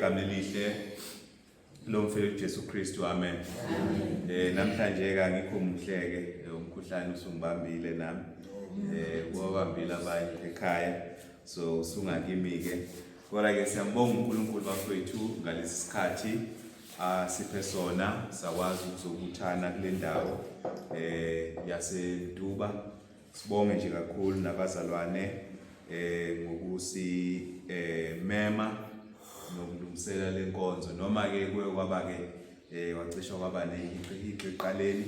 Egameni elihle lomfeli Jesu Kristu, amen. Namhlanje ke angikho muhleke, umkhuhlane usungibambile nami. Kuwabambile abanye ekhaya. So usungakimi ke. Kodwa ke siyambonga uNkulunkulu bafowethu ngalesi sikhathi asiphe sona, sakwazi ukuzobuthana kule ndawo yaseNtuba. Sibonge nje kakhulu nabazalwane ngokusi mema nokulungisela lenkonzo, noma ke kuye kwaba ke wacisha kwaba nehiqihiqi eqaleni,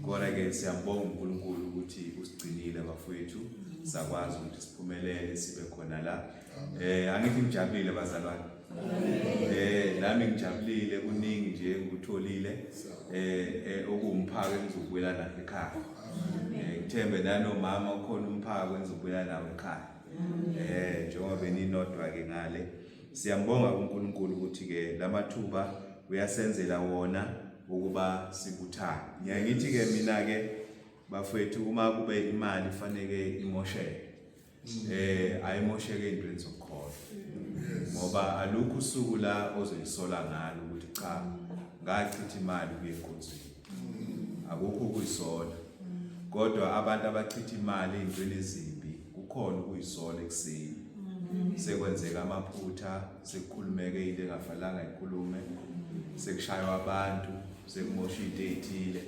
kodwa ke siyambonga uNkulunkulu ukuthi usigcinile bafowethu, sakwazi ukuthi siphumelele sibe khona la. Angithi ngijabulile bazalwane. Nami ngijabulile, kuningi nje ngikutholile okuwumphako engizobuyela nakho ekhaya. Ngithembe nanomama ukhona umphako engizobuyela nawo ekhaya. Njengoba beninodwa ke ngale. Siyambonga uNkulunkulu ukuthi ke lamathuba uyasenzela wona ukuba sibuthane. Ngiyaye ngithi ke mina ke bafethu, uma kube imali ifaneke imosheke, ayimosheke ey'ntweni zokukholwa, ngoba alukho usuku la ozoyisola ngalo ukuthi cha, ngachitha imali kuye enkonzweni. Akukho ukuyisola, kodwa abantu abachitha imali ey'ntweni ezimbi kukhona ukuyisola ekuseni sekwenzeka amaphutha, sekukhulumeke into engafanelanga ikhulume, sekushaywa abantu, sekumosha into ey'thile.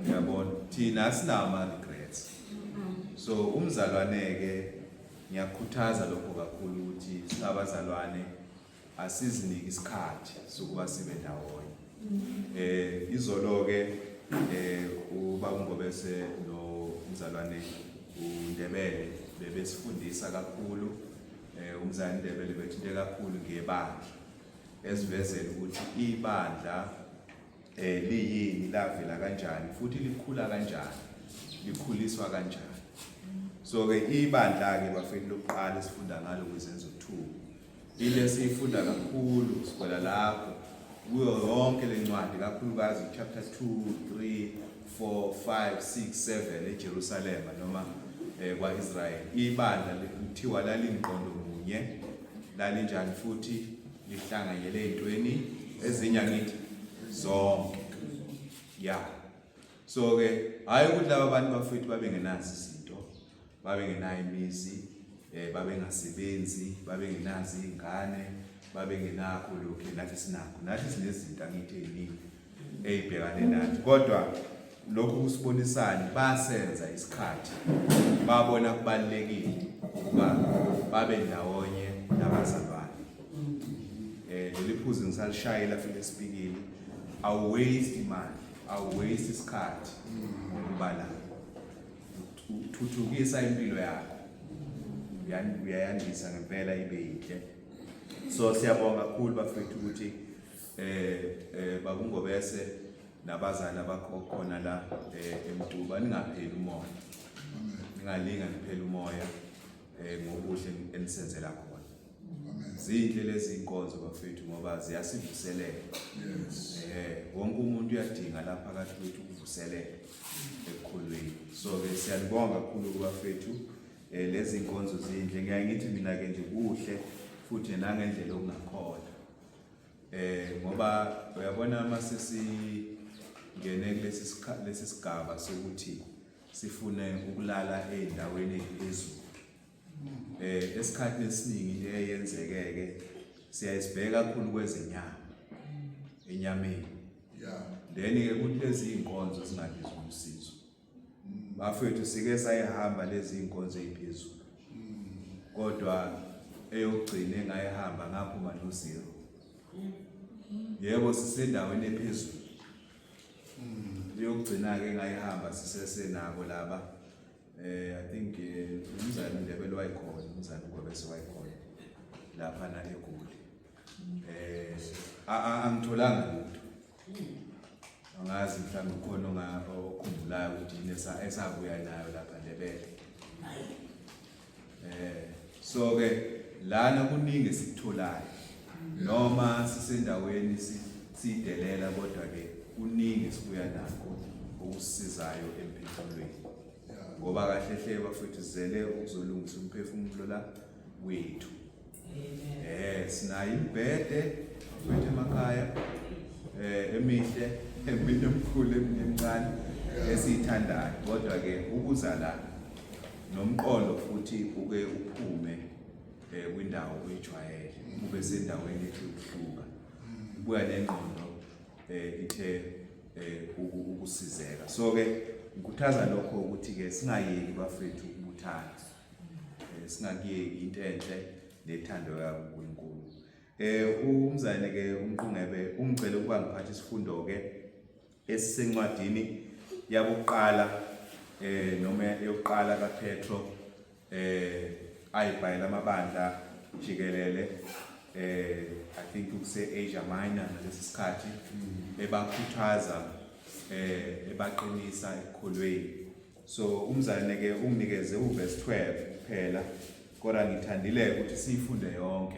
Uyabona, thina asinawo ama-regrets. So umzalwane-ke, ngiyakhuthaza lokho kakhulu ukuthi singabazalwane asizinike isikhathi sokuba sibe ndawonye. Izolo-ke ubaba uNgobese nomzalwane uNdebele bebesifundisa kakhulu. Umzalwane uNdebele bethinte kakhulu ngebandla, esivezela ukuthi ibandla liyini, lavela kanjani, futhi likhula kanjani, likhuliswa kanjani. So ke ibandla ke bafethu lokuqala esifunda ngalo kwiZenzo 2, ile siyifunda kakhulu sikwela lapho kuyo yonke lencwadi, kakhulukazi chapter 2, 3, 4, 5, 6, 7 eJerusalema noma kwa-Israel. Ibandla kuthiwa lalingqondo munye, lalinjani futhi lihlanganyele ey'ntweni ezinye, angithi zonke. Ya, so ke hayi ukuthi laba bantu bafethu babengenazo izinto, babengenayo imizi, babengasebenzi, babengenazo iy'ngane, babengenakho lokhu nathi sinakho. Nathi sinezinto, angithi, ey'ningi ey'bhekane nathi, kodwa lokhu kusibonisani? Basenza isikhathi, babona kubalulekile ukuba babe ndawonye nabazalwane. Leli phuzu ngisalishayela futhi esipikile, awu-waste imali, awu-waste isikhathi ngokuba la, uthuthukisa impilo yakho, uyayandisa ngempela ibe yinhle. So siyabonga kakhulu bafethu ukuthi bakuNgobese nabazali abakho khona la eMtuba, ningapheli umoya, ningalinga niphele umoya ngokuhle enisenzela khona. Zinhle lezi inkonzo bafethu ngoba ziyasivuselela. Wonke umuntu uyadinga lapha phakathi kwethu ukuvuselela ekukholweni. So ke siyalibonga kakhulu bafethu, lezi inkonzo zinhle. Ngiyaye ngithi mina ke nje kuhle futhi nangendlela okungakhona, ngoba uyabona mase singene kulesi lesi sigaba sokuthi sifune ukulala ey'ndaweni ey'phezulu, esikhathini esiningi into eyenzeke-ke siyayisibheka kakhulu kwezenyama, enyameni. Then-ke kuthi lezi iy'nkonzo zingabizwa usizo. Bafethu, sike sayihamba lezi iy'nkonzo ey'phezulu, kodwa eyokugcina engayihamba ngaphuma no-zero. Yebo, sisendaweni ephezulu. Eyokugcina-ke engayihamba sisesenabo laba, I think umzali Ndebele wayikhona, umzali uGobese wayikhona lapha na eGoli. Angitholanga lutho. Angazi mhlawumbe ukhona okhumbulayo ukuthi yini esabuya nayo lapha Ndebele. So ke lana kuningi esikutholayo noma sisendaweni sidelela, kodwa ke kuningi esibuya nakho okusisizayo emphefumulweni, ngoba kahle hle bafethu zele ukuzolungisa umphefumulo la wethu. Sinayo imibhede kwethu emakhaya emihle, eminye emikhulu, eminye emincane esiyithandayo, kodwa ke ukuza la nomqondo futhi uke uphume kwindawo oyijwayele, ube sendaweni ethi ukuhluka, ubuya nengqondo ithe ukusizeka. So ke ngikhuthaza lokho ukuthi ke singayeki bafethu ukubuthana, singakuyeki into enhle nethandwa kaNkulunkulu. Umzane ke uMqungebe ungicele ukuba ngiphathe isifundo ke esisencwadini yakuqala noma eyokuqala kaPetro ayibhalela amabandla jikelele, I think kuse Asia Minor ngalesi sikhathi, ebakhuthaza ebaqinisa ekukholweni. So umzane ke unginikeze uverse 12 kuphela, kodwa ngithandile ukuthi siyifunde yonke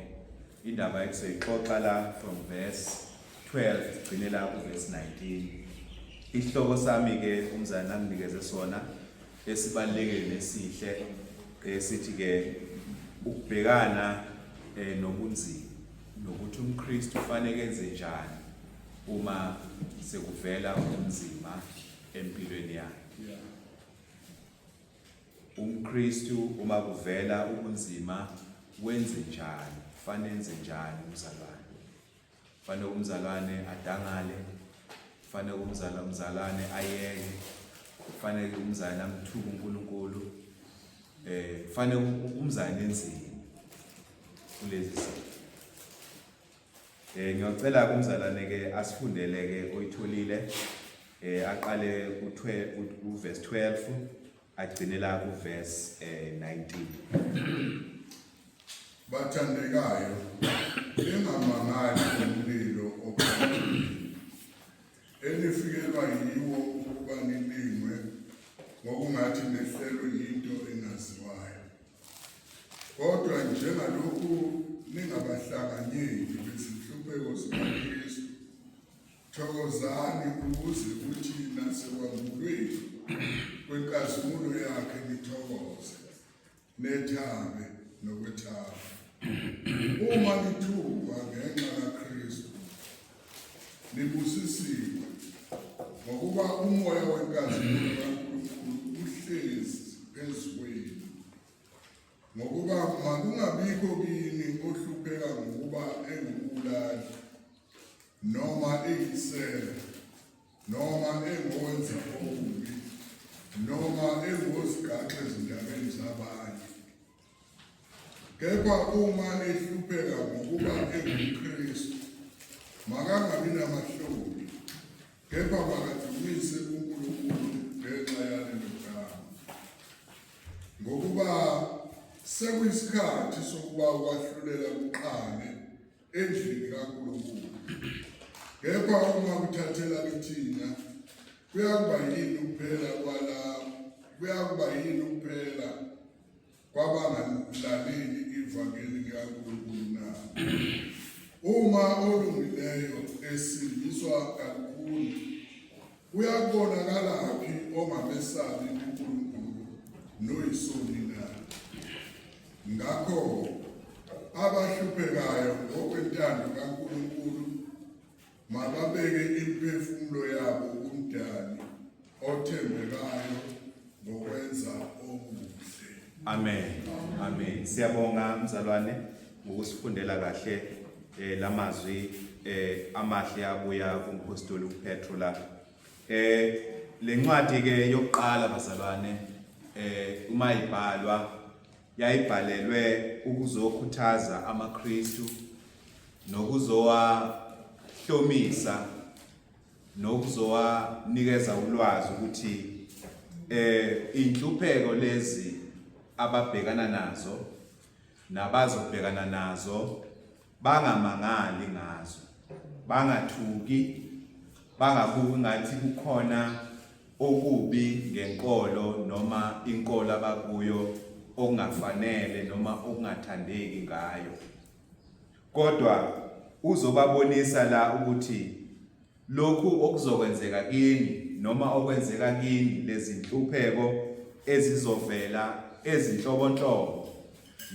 indaba ekusoyixoxa la from verse 12 sigcine la ku verse 19. Isihloko sami ke umzane anginikeze sona esibalulekile nesihle esithi ke ukubhekana nobunzima, nokuthi umKristu ufanele enze njani uma sekuvela ubunzima empilweni yakhe. UmKristu uma kuvela ubunzima wenze njani? Kufanele enze njani umzalwane? Kufanele umzalwane adangale, kufanele umzalwane ayeke, kufanele umzalwane amthuke uNkulunkulu, kufanele umzalwane enzeni kulezi zinto. Ngiyocela kumzalwane ke asifundele ke oyitholile, aqale ku verse 12 agcine la ku verse 19. Bathandekayo, ningamangali umlilo ophakathi enifikelwa yiwo ukuba nilingwe ngokungathi nehlelwe yinto engaziwayo. Kodwa njengalokhu ningabahlanganyeli bezinhlupheko zikaKristu, thokozani ukuze kuthi nasekwambulweni kwenkazimulo yakhe nithokoze, nethabe nokwethaba. Uma nithukwa ngenxa kaKristu, nibusisiwe, ngokuba umoya wenkazimulo kaNkulunkulu uhlezi phezu kwenu. Ngokuba makungabikho kini ohlupheka ngokuba engumbulali, noma eyisela, noma engowenza okubi, noma engozigaxa ezindabeni zabanye. Kepha uma ehlupheka ngokuba engumKristu, makangabi namahloni, kepha makadumise uNkulunkulu ngenxa yalelo gama. Ngokuba sekuyisikhathi sokuba ukwahlulela kuqale endlini kaNkulunkulu. Kepha uma kuthathela kithina, kuyakuba yini ukuphela kwala kuyakuba yini ukuphela kwabangalaleli ivangeli likaNkulunkulu na? Uma olungileyo esindiswa kalukhuni, kuyakubonakalaphi ongamesabi uNkulunkulu noyisoni na? Ngakho abahluphekayo ngokwentando kaNkulunkulu mababeke imiphefumulo yabo kuMdali othembekayo ngokwenza okuhle. Amen. Amen. Siyabonga mzalwane ngokusifundela kahle lamazwi amahle abuya kumpostoli uPetro la. Lencwadi ke yokuqala bazalwane, uma ibhalwa yayibhalelwe ukuzokhuthaza amaKristu nokuzowahlomisa nokuzowanikeza ulwazi ukuthi inhlupheko lezi ababhekana nazo nabazobhekana nazo bangamangali ngazo, bangathuki, bangabuki ngathi kukhona okubi ngenkolo noma inkolo abakuyo okungafanele noma okungathandeki ngayo. Kodwa uzobabonisa la ukuthi lokhu okuzokwenzeka kini noma okwenzeka kini, lezinhlupheko ezizovela ezinhlobonhlobo.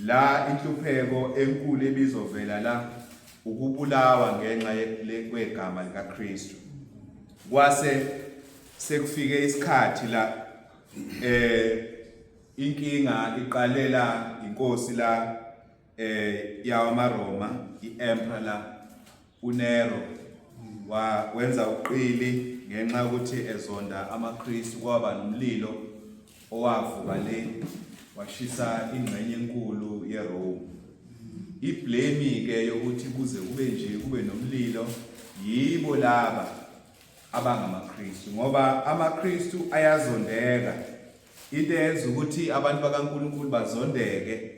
La inhlupheko enkulu ebizovela la ukubulawa ngenxa kwegama likaKristu. Kwase sekufike isikhathi la inkinga iqalela inkosi la yawamaRoma, iemperor la uNero, wa wenza uqili ngenxa yokuthi ezonda amaKristu. Kwaba nomlilo owavuka le washisa ingxenye enkulu yeRome. Iblame ke yokuthi kuze kube nje kube nomlilo yibo laba abangamaKristu, ngoba amaKristu ayazondeka. Into eyenza ukuthi abantu bakaNkulunkulu bazondeke,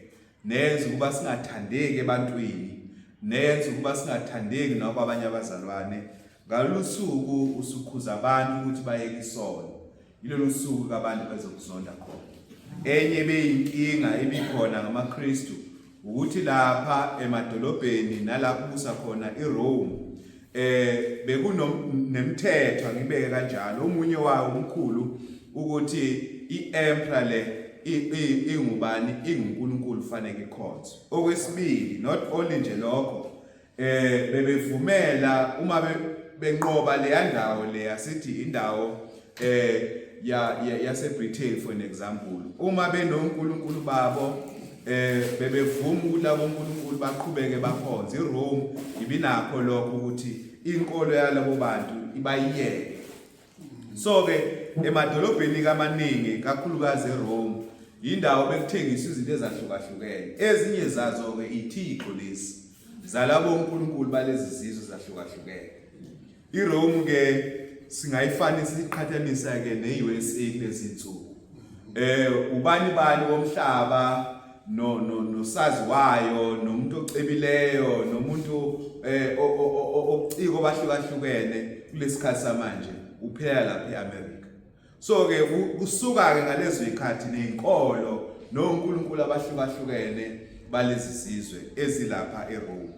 neyenza ukuba singathandeki ebantwini, neyenza ukuba singathandeki nakwabanye abazalwane, ngalolu suku usukhuza abantu ukuthi bayeke isono, yilolu suku abantu bezokuzonda khona. Enye beyinkinga ebikhona ngamaKristu ukuthi lapha emadolobheni nalapho kubusa khona iRome bekunomthetho, angibeke kanjalo, omunye wawo omkhulu ukuthi iemperor le ingubani, inguNkulunkulu, fanele ikhonzwe. Okwesibili, not only nje lokho, bebevumela uma benqoba leya ndawo leya, sithi indawo ya yase Britain for an example, uma benonkulunkulu babo bebevuma ukuthi labo nkulunkulu baqhubeke bakhonze. IRome ibinakho lokho ukuthi inkolo yalabo bantu ibayiyeke. So ke emadolobheni kamaningi, kakhulukazi eRome, indawo bekuthengiswa izinto ezahlukahlukene, ezinye zazo ke ithixo lezi zalabo onkulunkulu balezi zizwe zahlukahlukene. IRome ke singayifanisa, iqhathanisa ke neUSA kulezi insuku. Ubani bani womhlaba no no nosaziwayo nomuntu ocebileyo nomuntu obuciko bahlukahlukene kulesikhathi samanje uphela lapha eAmerica. So ke kusuka ke ngalezo zikhathi nezinkolo nonkulunkulu abahlukahlukene balezi sizwe ezilapha eRome.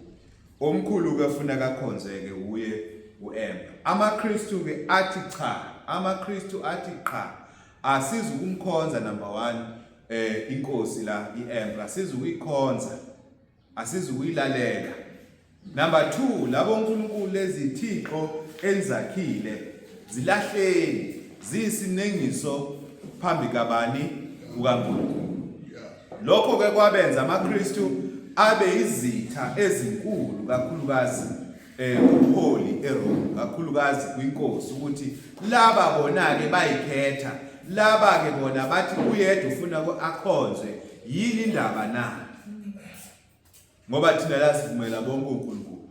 Omkhulu ke funa kakhonzeke uye uEmperor. AmaKristu ke athi cha, amaKristu athi qha, asiza ukumkhonza number 1 inkosi la iEmperor, asiza ukuyikhonza, asiza ukuyilalela. Number 2, labo uNkulunkulu lezithixo enizakhile zilahleni, ziyisinengiso phambi kabani? KukaNkulunkulu. Lokho ke kwabenza amaKristu abe izitha ezinkulu, kakhulukazi kubuholi eRome, kakhulukazi kwinkosi, ukuthi laba bona ke bayikhetha, laba ke bona bathi uyedwa ufuna akhonzwe, yini indaba na? Ngoba thina la sivumela bonke onkulunkulu.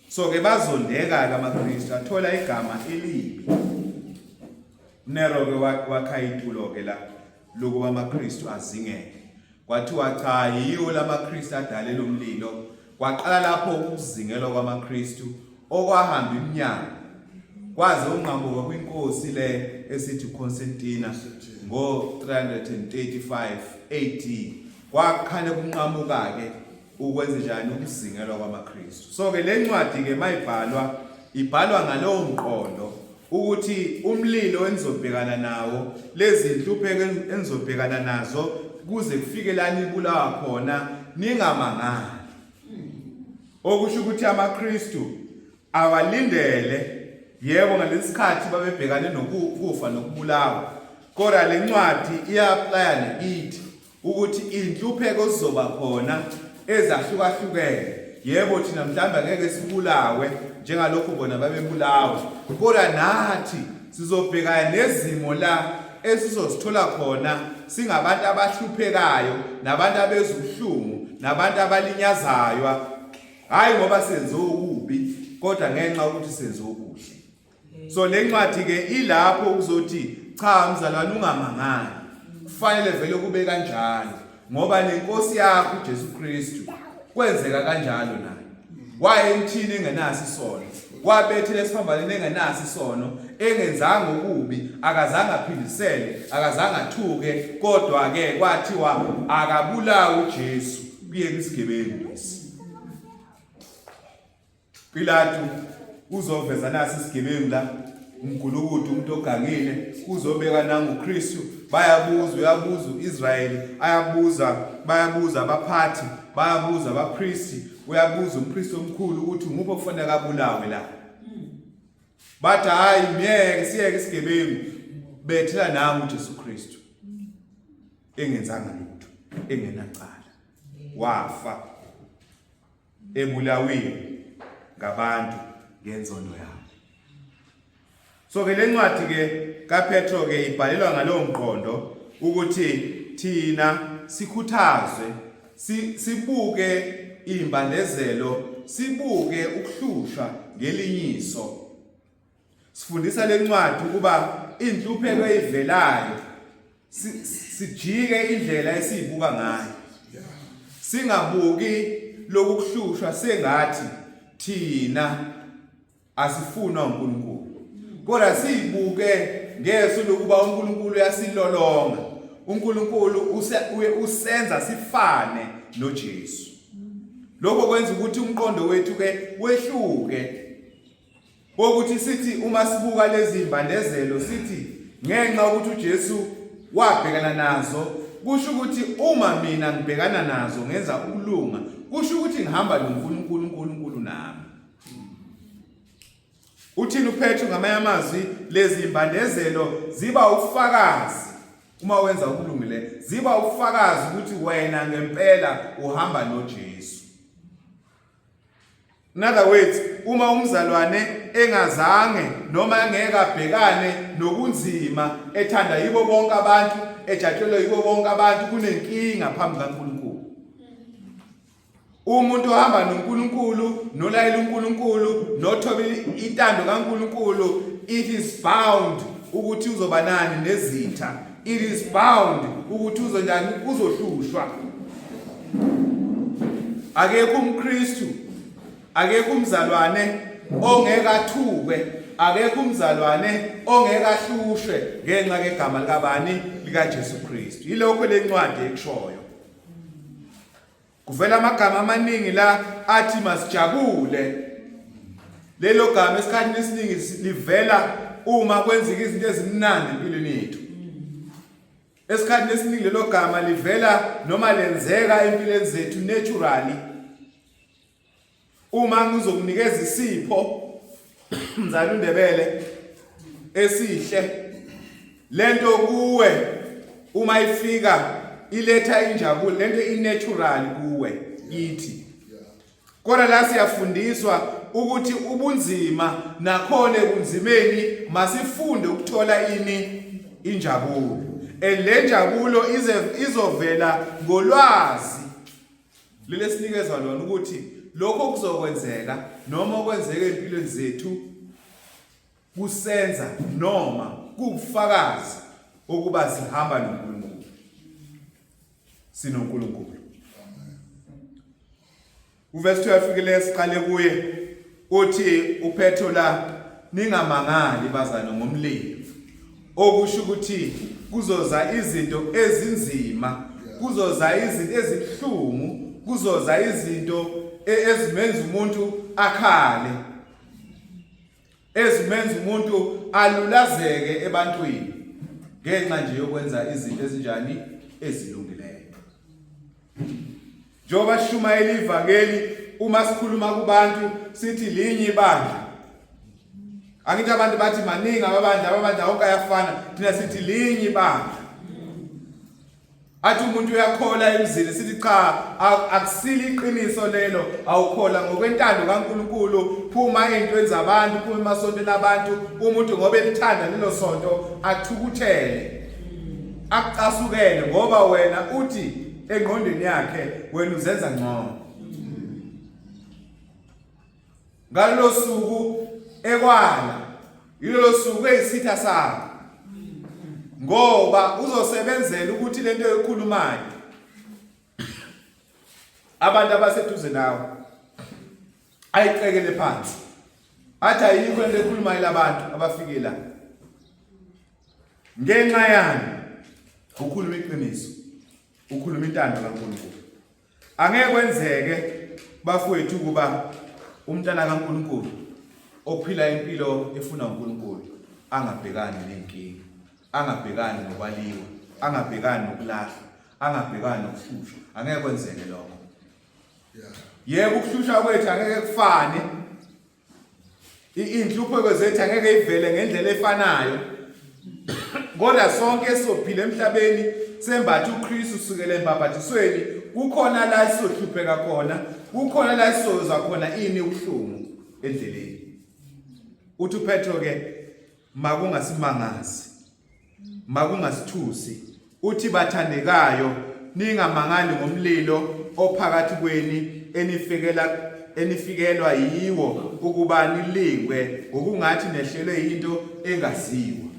So ke bazondeka ke amaKristu, athola igama elibi. Nero ke wakha itulo ke la lokuba amaKristu azingeke. Kwathiwa cha, yiwo lamaKristu adale lo mlilo. Kwaqala lapho ukuzingelwa kwamaKristu okwahamba iminyaka kwaze unqamuka kwinkosi le esithi Constantina ngo-335 AD. Kwakhane kunqamuka ke ukwenze njani ukuzingelwa kwamaKristu. So ke le ncwadi ke mayibhalwa, ibhalwa ngalowo mqondo ukuthi umlilo enizobhekana nawo, lezi inhlupheko enizobhekana nazo kuze kufike la nibulawa khona, ningamangali. Okusho ukuthi amaKristu awalindele, yebo, ngalesikhathi babebhekane nokufa nokubulawa, kodwa le ncwadi iya-applya nekithi ukuthi inhlupheko zizoba khona ezahlukahlukene. Yebo, thina mhlawumbe angeke sibulawe njengalokhu bona babebulawa, kodwa nathi sizobhekana nezimo la esizozithola khona singabantu abahluphekayo nabantu abezwa ubuhlungu nabantu abalinyazaywa, hayi ngoba senze okubi, kodwa ngenxa yokuthi senze okuhle. So le ncwadi ke ilapho ukuzothi cha mzalwane, ungamangali, kufanele vele kube kanjalo, ngoba nenkosi yakho uJesu Kristu kwenzeka kanjalo naye. Waye emthini engenaso isono, wabethela esiphambanweni engenaso isono, engenzanga okubi, akazange aphindisele, akazange athuke, kodwa ke kwathiwa akabulawe uJesu, kuyeke isigebengu lesi. Pilatu uzoveza nasi isigebengu la. Umgulukudu umuntu ogangile kuzobeka nangu Kristu bayabuza uyabuza uIsrayeli ayabuza bayabuza abaphathi bayabuza abapristi uyabuza umpristi omkhulu ukuthi nguphi okufanele abulawe la bathi hayi myeke siyeke isigebengu bethela nangu uJesu Kristu engenzanga lutho engenacala wafa ebulawiwe ngabantu ngenzondo yabo. So ke lencwadi ke kaPetro ke ibhalelwa ngalowo mqondo ukuthi thina sikhuthazwe sibuke imbandezelo sibuke ukuhlushwa ngelinyiso Sifundisa lencwadi ukuba inhlupheko eyivelayo sijike indlela esiyibuka ngayo. Singabuki lokuhlushwa sengathi thina asifunwa uNkulunkulu. Kodwa siyibuke ngeso lokuba uNkulunkulu uyasilolonga. uNkulunkulu usenza sifane noJesu. Lokho kwenza ukuthi umqondo wethu ke wehluke Kokuthi sithi uma sibuka lezi mbandezelo sithi ngenxa ukuthi uJesu wabhekana nazo kusho ukuthi uma mina ngibhekana nazo ngenza ukulunga kusho ukuthi ngihamba noNkulunkulu uNkulunkulu nami. Uthini uPetru ngamanye amazwi lezi imbandezelo ziba ufakazi uma wenza okulungile ziba ufakazi ukuthi wena ngempela uhamba noJesu. In other words, uma umzalwane engazange noma engeke abhekane nobunzima ethanda yibo bonke abantu, ejatshulelwe yibo bonke abantu, kunenkinga phambi kaNkulunkulu. Umuntu ohamba noNkulunkulu, nolayela uNkulunkulu, nothoba intando kaNkulunkulu, it is bound ukuthi uzoba nani nezitha. It is bound ukuthi uzonjani uzohlushwa. Akekho umKristu, akekho umzalwane ongeke athukwe, akekho umzalwane ongeke ahlushwe ngenxa kegama likabani likaJesu Kristu. Yilokho lencwadi ekushoyo. Kuvela amagama amaningi la athi masijabule. Lelo gama esikhathini esiningi livela uma kwenzeka izinto ezimnandi empilweni yethu. Esikhathini esiningi lelo gama livela noma lenzeka empilweni zethu naturally. Uma ngizokunikeza isipho mzali uNdebele esihle lento kuwe uma ifika iletha injabulo lento inatural kuwe kithi kodwa la siyafundiswa ukuthi ubunzima nakhona ebunzimeni masifunde ukuthola ini injabulo and le njabulo izovela ngolwazi leli esinikezwa lona ukuthi lokho kuzokwenzeka noma okwenzeka empilweni zethu kusenza noma kuwubufakazi ukuba sihamba noNkulunkulu sinoNkulunkulu. Uverse 12 kule siqale kuye uthi uPetro la ningamangali bazana ngomlilo okusho ukuthi kuzoza izinto ezinzima kuzoza izinto ezibuhlungu kuzoza izinto ezimenza umuntu akhale ezimenza umuntu alulazeke ebantwini ngenxa nje yokwenza izinto ezinjani ezilungileyo. Njengoba sishumayela ivangeli uma sikhuluma kubantu sithi linye ibandla. Angithi abantu bathi maningi amabandla amabandla wonke ayafana thina sithi linye ibandla. Athi umuntu uyakhola emzini sithi cha akusili iqiniso lelo awukhola ngokwentando kaNkuluNkulu phuma ezintweni zabantu phuma emasontweni abantu umuntu ngoba elithanda lelo sonto athukuthele akucasukele ngoba wena uthi engqondweni yakhe wena uzenza ngcono ngalolo suku ekwala yilolo suku eyisitha sakho ngoba uzosebenzela ukuthi lento oyikhulumayo abantu abaseduze nawe ayicekele phansi athi ayikho into ekhulumayo labantu abafike la ngenxa yani ukhuluma iqiniso ukhuluma intando kaNkulunkulu. Angeke kwenzeke bafowethu ukuba umntana kaNkulunkulu ophila impilo efuna uNkulunkulu angabhekani nenkinga, angabhekani nokwaliwa, angabhekani nokulahlwa, angabhekani nokuhlushwa. Angeke kwenzeke lokho. Yebo, ukuhlushwa kwethu angeke kufane. Inhlupheko zethu angeke ivele ngendlela efanayo. Kodwa sonke sizophila emhlabeni sembatha uKristu sukela embhabhadisweni, kukhona la sizohlupheka khona, kukhona la sizozwa khona ini ubuhlungu endleleni. Uthi uPetro ke makungasimangazi, makungasithusi. Uthi bathandekayo, ningamangali ngomlilo ophakathi kweni enifikela enifikelwa yiwo ukuba nilingwe ngokungathi nehlelwe yinto engaziwa.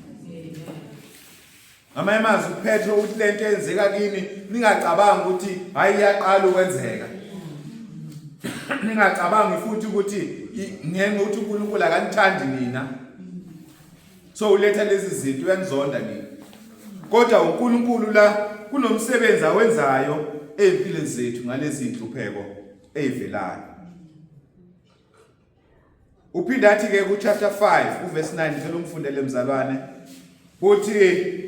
Ngamanye amazwi uPetro uthi lento eyenzeka kini ningacabangi ukuthi hayi iyaqala ukwenzeka. Ningacabangi futhi ukuthi ngenxa ukuthi uNkulunkulu akanithandi nina. So uletha lezi zinto uyanizonda nina. Kodwa uNkulunkulu la kunomsebenzi awenzayo ezimpilweni zethu ngalezi inhlupheko ezivelayo. Uphinde athi ke ku chapter 5 uverse 9 ngicela ungifundele mzalwane uthi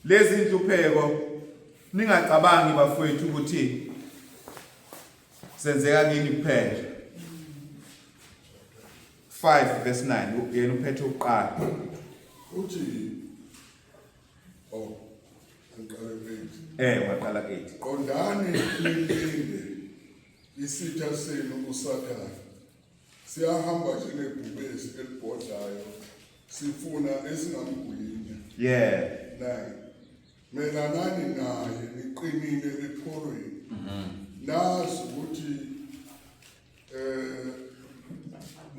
lezi inhlupheko ningacabangi bafowethu ukuthi senzeka kini kuphela. 5 verse 9 yena uphethe ukuqala uthi oh ngiqale ku-8. Waqala ku-8. Qondani nilinde, isitha senu uSathane siyahamba njengebhubesi elibhodlayo sifuna esingamgwinya. 9 Melanani naye niqinile ekholweni, nazi ukuthi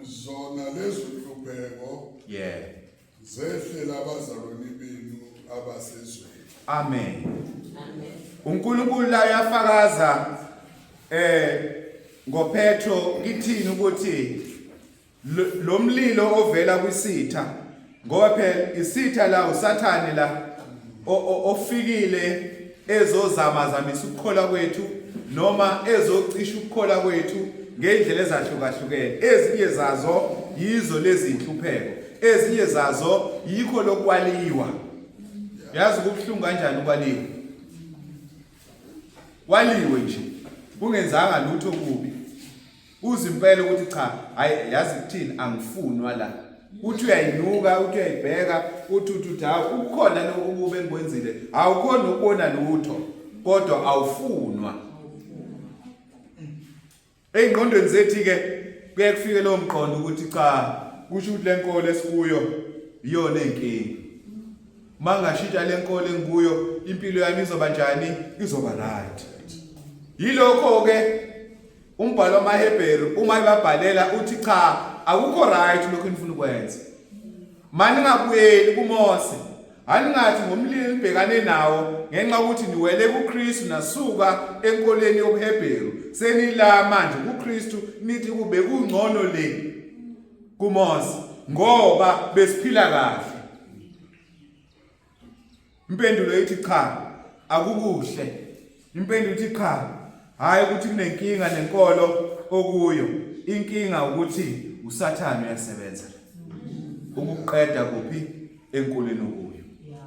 zona lezo nhlupheko zehlela abazalwane benu abasezweni. Amen. UNkulunkulu la uyafakaza ngoPetro kithini ukuthi lo mlilo ovela kwisitha, ngoba phela isitha la uSathane la ofikile ezozama zamisa ukukholwa kwethu noma ezocisha ukukholwa kwethu ngendlela ezahlukahlukene. Ezinye zazo yizo lezi inhlupheko, ezinye zazo yikho lokwaliwa. Yazi kubuhlungu kanjani ukwaliwa? Waliwe nje kungenzanga lutho kubi, uze impela ukuthi cha, hayi yazi kuthini, angifunwa la. Uthi uyayinuka, uthi uyayibheka, uthi uthi uthi hawu ukhona lo ukube engikwenzile, awukhona ukubona lutho kodwa awufunwa. Ey'ngqondweni zethu-ke kuye kufike lowo mqondo ukuthi cha, kusho ukuthi le nkolo esikuyo iyona eyinkinga. Uma ngingashintsha le nkolo engikuyo, impilo yami izoba njani? Izoba right. Yilokho-ke umbhalo wamaHebheru uma ebabhalela uthi cha, akukho right lokhu enifuna ukwenza. Maningabuyeli kuMose. Aningathi ngomlilo enibhekane nawo ngenxa yokuthi niwele kuKristu nasuka enkolweni yobuHebheru, senila manje kuKristu, nithi kube kungcono le kuMose ngoba besiphila kahle. Impendulo ithi cha, akukuhle. Impendulo ithi cha, hayi ukuthi kunenkinga nenkolo okuyo. Inkinga ukuthi uSathane uyasebenza ukuqeda kuphi enkolweni okuyo.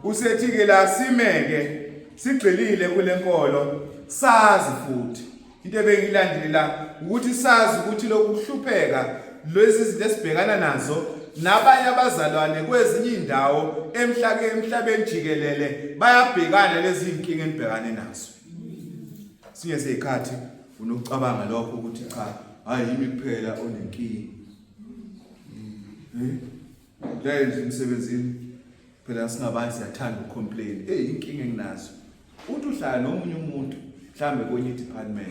Usethi ke la simeke sigxilile kule nkolo, sazi futhi into ebengilandile la ukuthi sazi ukuthi lokuhlupheka lezi zinto esibhekana nazo nabanye abazalwane kwezinye indawo emhlake emhlabeni jikelele bayabhekana lezi inkinga enibhekane nazo. Sinye sezikhathi unokucabanga lokho ukuthi cha, hayi yimi kuphela onenkinga. La nje emsebenzini phela singabantu siyathanda ukucomplain. Hey, inkinga enginazo. Uthi uhlala nomunye umuntu mhlambe kwenye department,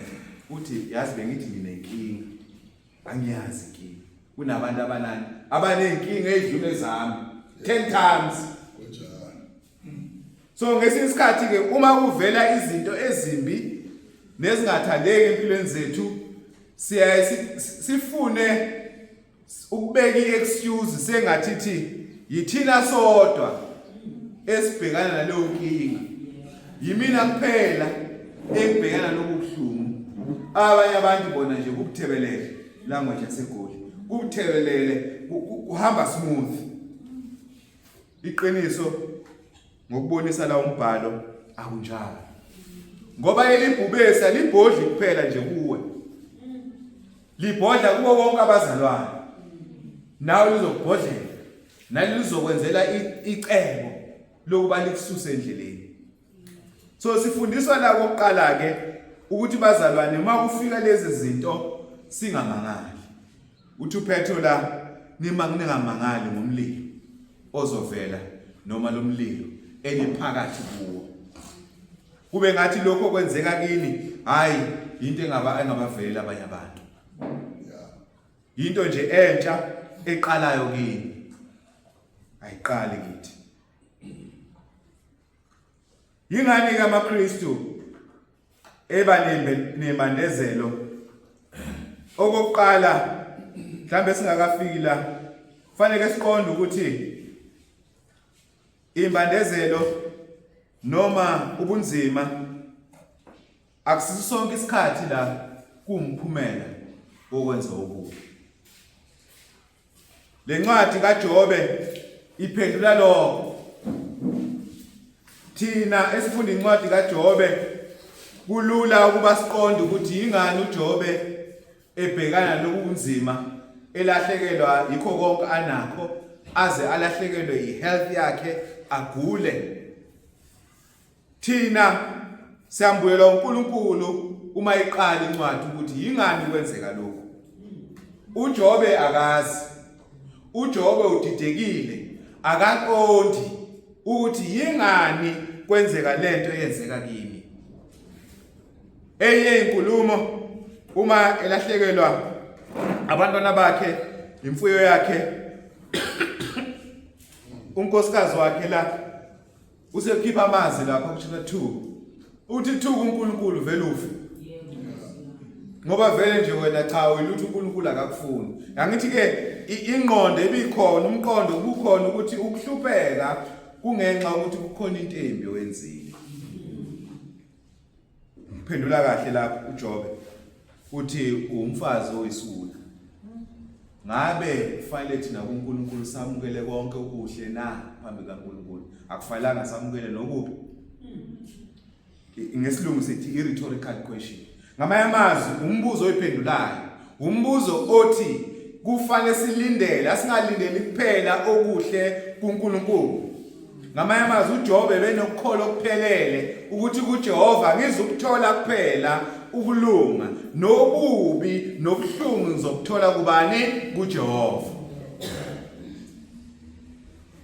uthi yazi bengithi nginenkinga. Angiyazi inkinga. Kunabantu abanani abanenkinga ezidlule zami 10 times. Kunjalo. So ngesinye isikhathi ke uma kuvela izinto ezimbi nezingathandeki empilweni zethu, siyaye sifune ukubeka i-excuse sengathi thi yithina sodwa esibhekana naleyo nkinga, yimina kuphela engibhekana nobuhlungu, abanye abantu bona nje kubuthebelele, language yaseGoli, kubuthebelele, kuhamba smooth. Iqiniso ngokubonisa la umbhalo akunjalo. Ngoba elibhubesi alibhodli kuphela nje kuwe. Libhodla kubo bonke abazalwane. Nawe lizokubhodlela. Nali lizokwenzela icebo lokuba likususe endleleni. So sifundiswa la kokuqala ke ukuthi bazalwane uma kufika lezi zinto singamangali. Uthi uPetro la nima ningamangali ngomlilo ozovela noma lomlilo eniphakathi kuwo. Kube ngathi lokho kwenzeka kini hayi into engaba engabavelela abanye abantu. Into nje entsha eqalayo kini. Ayiqali kithi. Yingani ke amaKristu eba nembandezelo okokuqala mhlambe singakafiki la fanele siqonde ukuthi imbandezelo noma ubunzima akusiso sonke isikhathi la kuwumphumela wokwenza okubi. Lencwadi kaJobe iphendula lokho. Thina esifunda incwadi kaJobe kulula ukuba siqonde ukuthi yingani uJobe ebhekana nobunzima elahlekelwa yikho konke anakho aze alahlekelwe ihealth yakhe agule. Thina siyambuyela uNkulunkulu uma iqala incwadi ukuthi yingani kwenzeka lokhu. uJobe akazi. uJobe udidekile, akaqondi ukuthi yingani kwenzeka lento eyenzeka kimi. Enye inkulumo uma elahlekelwa abantwana bakhe, imfuyo yakhe, unkosikazi wakhe la Usekhipha amanzi lapha ku chapter 2. Uthi thuka uNkulunkulu vele ufe. Ngoba vele nje wena cha uyilutho uNkulunkulu akakufuni. Angithi ke ingqondo ebikhona umqondo ubukhona ukuthi ukuhlupheka kungenxa ukuthi kukhona into embi oyenzile. Phendula kahle lapho uJobe uthi umfazi oyisula. Ngabe kufanele thina kuNkulunkulu samukele konke okuhle na phambi kaNkulunkulu? Akufanelanga samukele nokubi. Ngesilungu sithi i-rhetorical question. Ngamanye amazwi umbuzo oyiphendulayo, umbuzo othi kufanele silindele, asingalindeli kuphela okuhle kuNkulunkulu. Ngamanye amazwi uJobe benokukholwa okuphelele ukuthi kuJehova ngizukuthola kuphela ukulunga nobubi nobuhlungu ngizokuthola kubani kuJehova.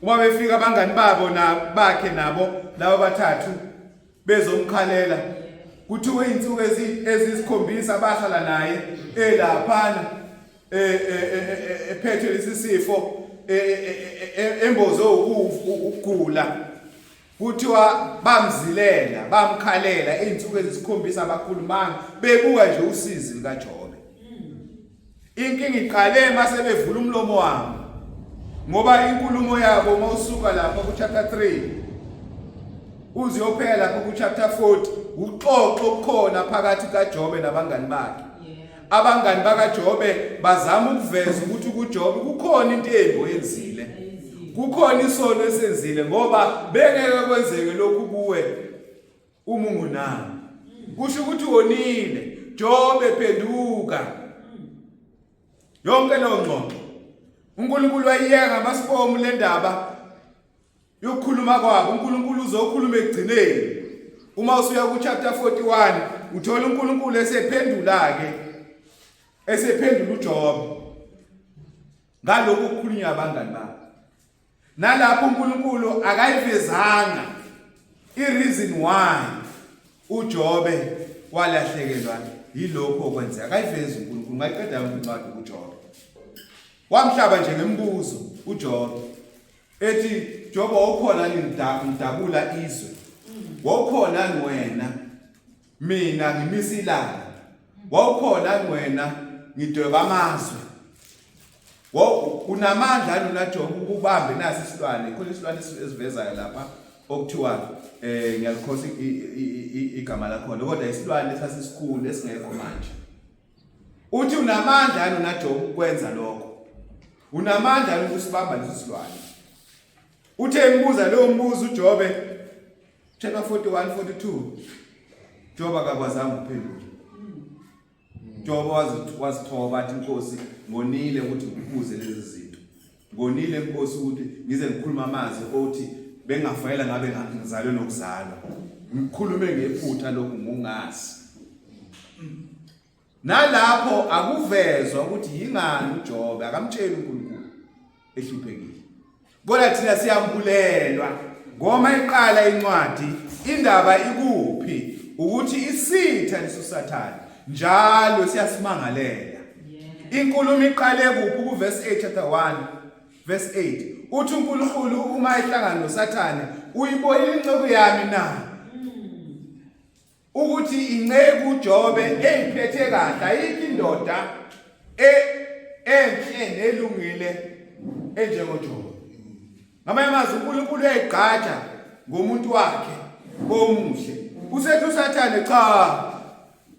Uma befika abangani babo na bakhe nabo laba bathathu bezomkhalela kuthiwe izinsuku ezisikhombisa bahlala naye elaphana eh, eh, eh, ephethwe lesi sifo embozwe ukugula kuthiwa bamzilela bamkhalela izinsuku ezisikhombisa abakhulumanga bebuka nje usizi likaJobe. Inkinga iqale mase bevula umlomo wabo ngoba inkulumo yabo uma usuka lapha ku chapter 3 uze uyophela lapha ku chapter 40 uxoxo okukhona phakathi kaJobe nabangani bakhe. Abangani bakaJobe bazama ukuveza ukuthi kuJobe kukhona into embi oyenzile. Kukhona isono esenzile ngoba bengeke kwenzeke lokhu kuwe uma ungonanga. Kusho ukuthi wonile. Jobe phenduka. Yonke leyo ngxoxo. uNkulunkulu wayiyeka ngamasibomu le ndaba yokukhuluma kwabo uNkulunkulu uzokhuluma ekugcineni uma usuya ku chapter 41 uthola uNkulunkulu esephendula ke esephendula uJobe ngalokhu kukhulunywa abangani bakhe nalapho uNkulunkulu akayivezanga i-reason why uJobe walahlekelwa yilokho okwenzeka akayivezi uNkulunkulu ngayiqeda yonke incwadi kuJobe wamhlaba nje ngemibuzo uJobe ethi Jobe wawukhona ngidabula izwe wawukhona wena mina ngimisa ilanga wawukhona wena ngidweba amazwe unamandla lona Jobe ukubambe nasi isilwane khona isilwane esivezayo lapha okuthiwa eh ngiyalikhosa igama lakhona kodwa isilwane esasisikhulu esingekho manje Uthi unamandla yini unaJobe ukwenza lokho? Unamandla yini ukusibamba lesi silwane? Uthe embuza lowo mbuzo uJobe chapter 41 42 Jobe akakwazanga ukuphendula. Jobe wazithoba athi inkosi ngonile ukuthi ngikubuze lezi zinto. Ngonile inkosi ukuthi ngize ngikhuluma amazwi othi bengafanele ngabe ngizalwe nokuzalwa. Ngikhulume ngephutha lokhu ngungazi. Nalapho akuvezwa ukuthi yingani uJobe akamtsheli uNkulunkulu ehluphekile. Kodwa thina siyambulelwa ngoma iqala incwadi indaba ikuphi ukuthi isitha lesusathane njalo siyasimangalela. Inkulumo iqale kuphi ku verse 8 chapter 1 verse 8 uthi uNkulunkulu uma ehlangana noSathane uyibonile inceku yami na ukuthi inceku uJobe eyiphethe kahle ayikho indoda e, enhle nelungile enjengoJobe ngamanye amazwi uNkulunkulu uyayigqaja ngomuntu wakhe omuhle usethi uSathane cha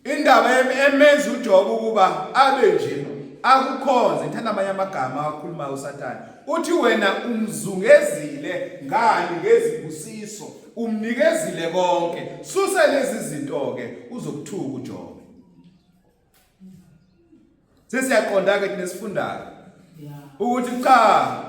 Indaba emenza uJobe ukuba abe nje akukhonze ngithanda amanye amagama awakhulumayo uSathane uthi wena umzungezile ngani ngezibusiso umnikezile konke susa lezi zinto ke uzokuthuka uJobe Sesiyaqonda ke thina esifundayo ukuthi cha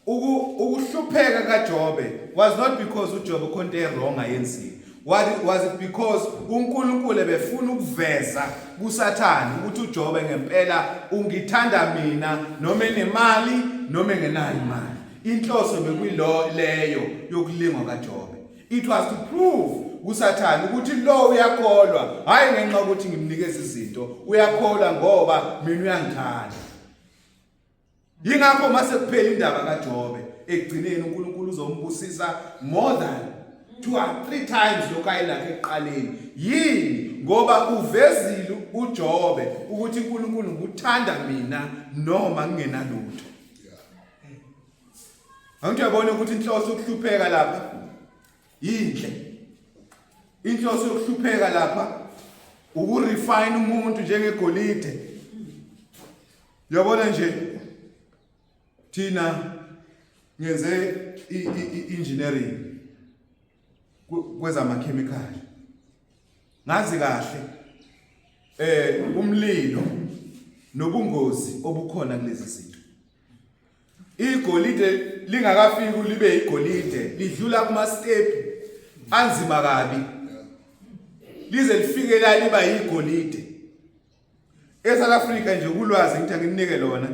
ukuhlupheka kaJobe was not because uJobe khona into wrong ayenzile. What was it because uNkulunkulu ebefuna ukuveza kuSathane ukuthi uJobe ngempela ungithanda mina noma enemali noma engenayo imali. Inhloso bekuyilo leyo yokulingwa kaJobe. It was to prove kuSathane ukuthi lo uyakholwa, hayi ngenxa yokuthi ngimnikeza izinto, uyakholwa ngoba mina uyangithanda. Yingakho mase kuphela indaba kaJobe, ekugcineni uNkulunkulu uzombusisa more than two or three times lokho ayelakho ekuqaleni. Yini? Ngoba uvezile uJobe ukuthi uNkulunkulu nguthanda mina noma ngingenalutho. Angithi uyabona ukuthi inhloso yokuhlupheka lapha yinhle. Inhloso yokuhlupheka lapha ukurefine umuntu njengegolide. Uyabona nje thina ngenze i-engineering kwezamakhemikhali. Ngazi kahle eh umlilo nobungozi obukhona kulezi zinto. Igolide lingakafiki libe igolide lidlula kuma step anzima kabi. Lize lifike la liba yigolide. ESouth Africa nje kulwazi ngithi anginike lona.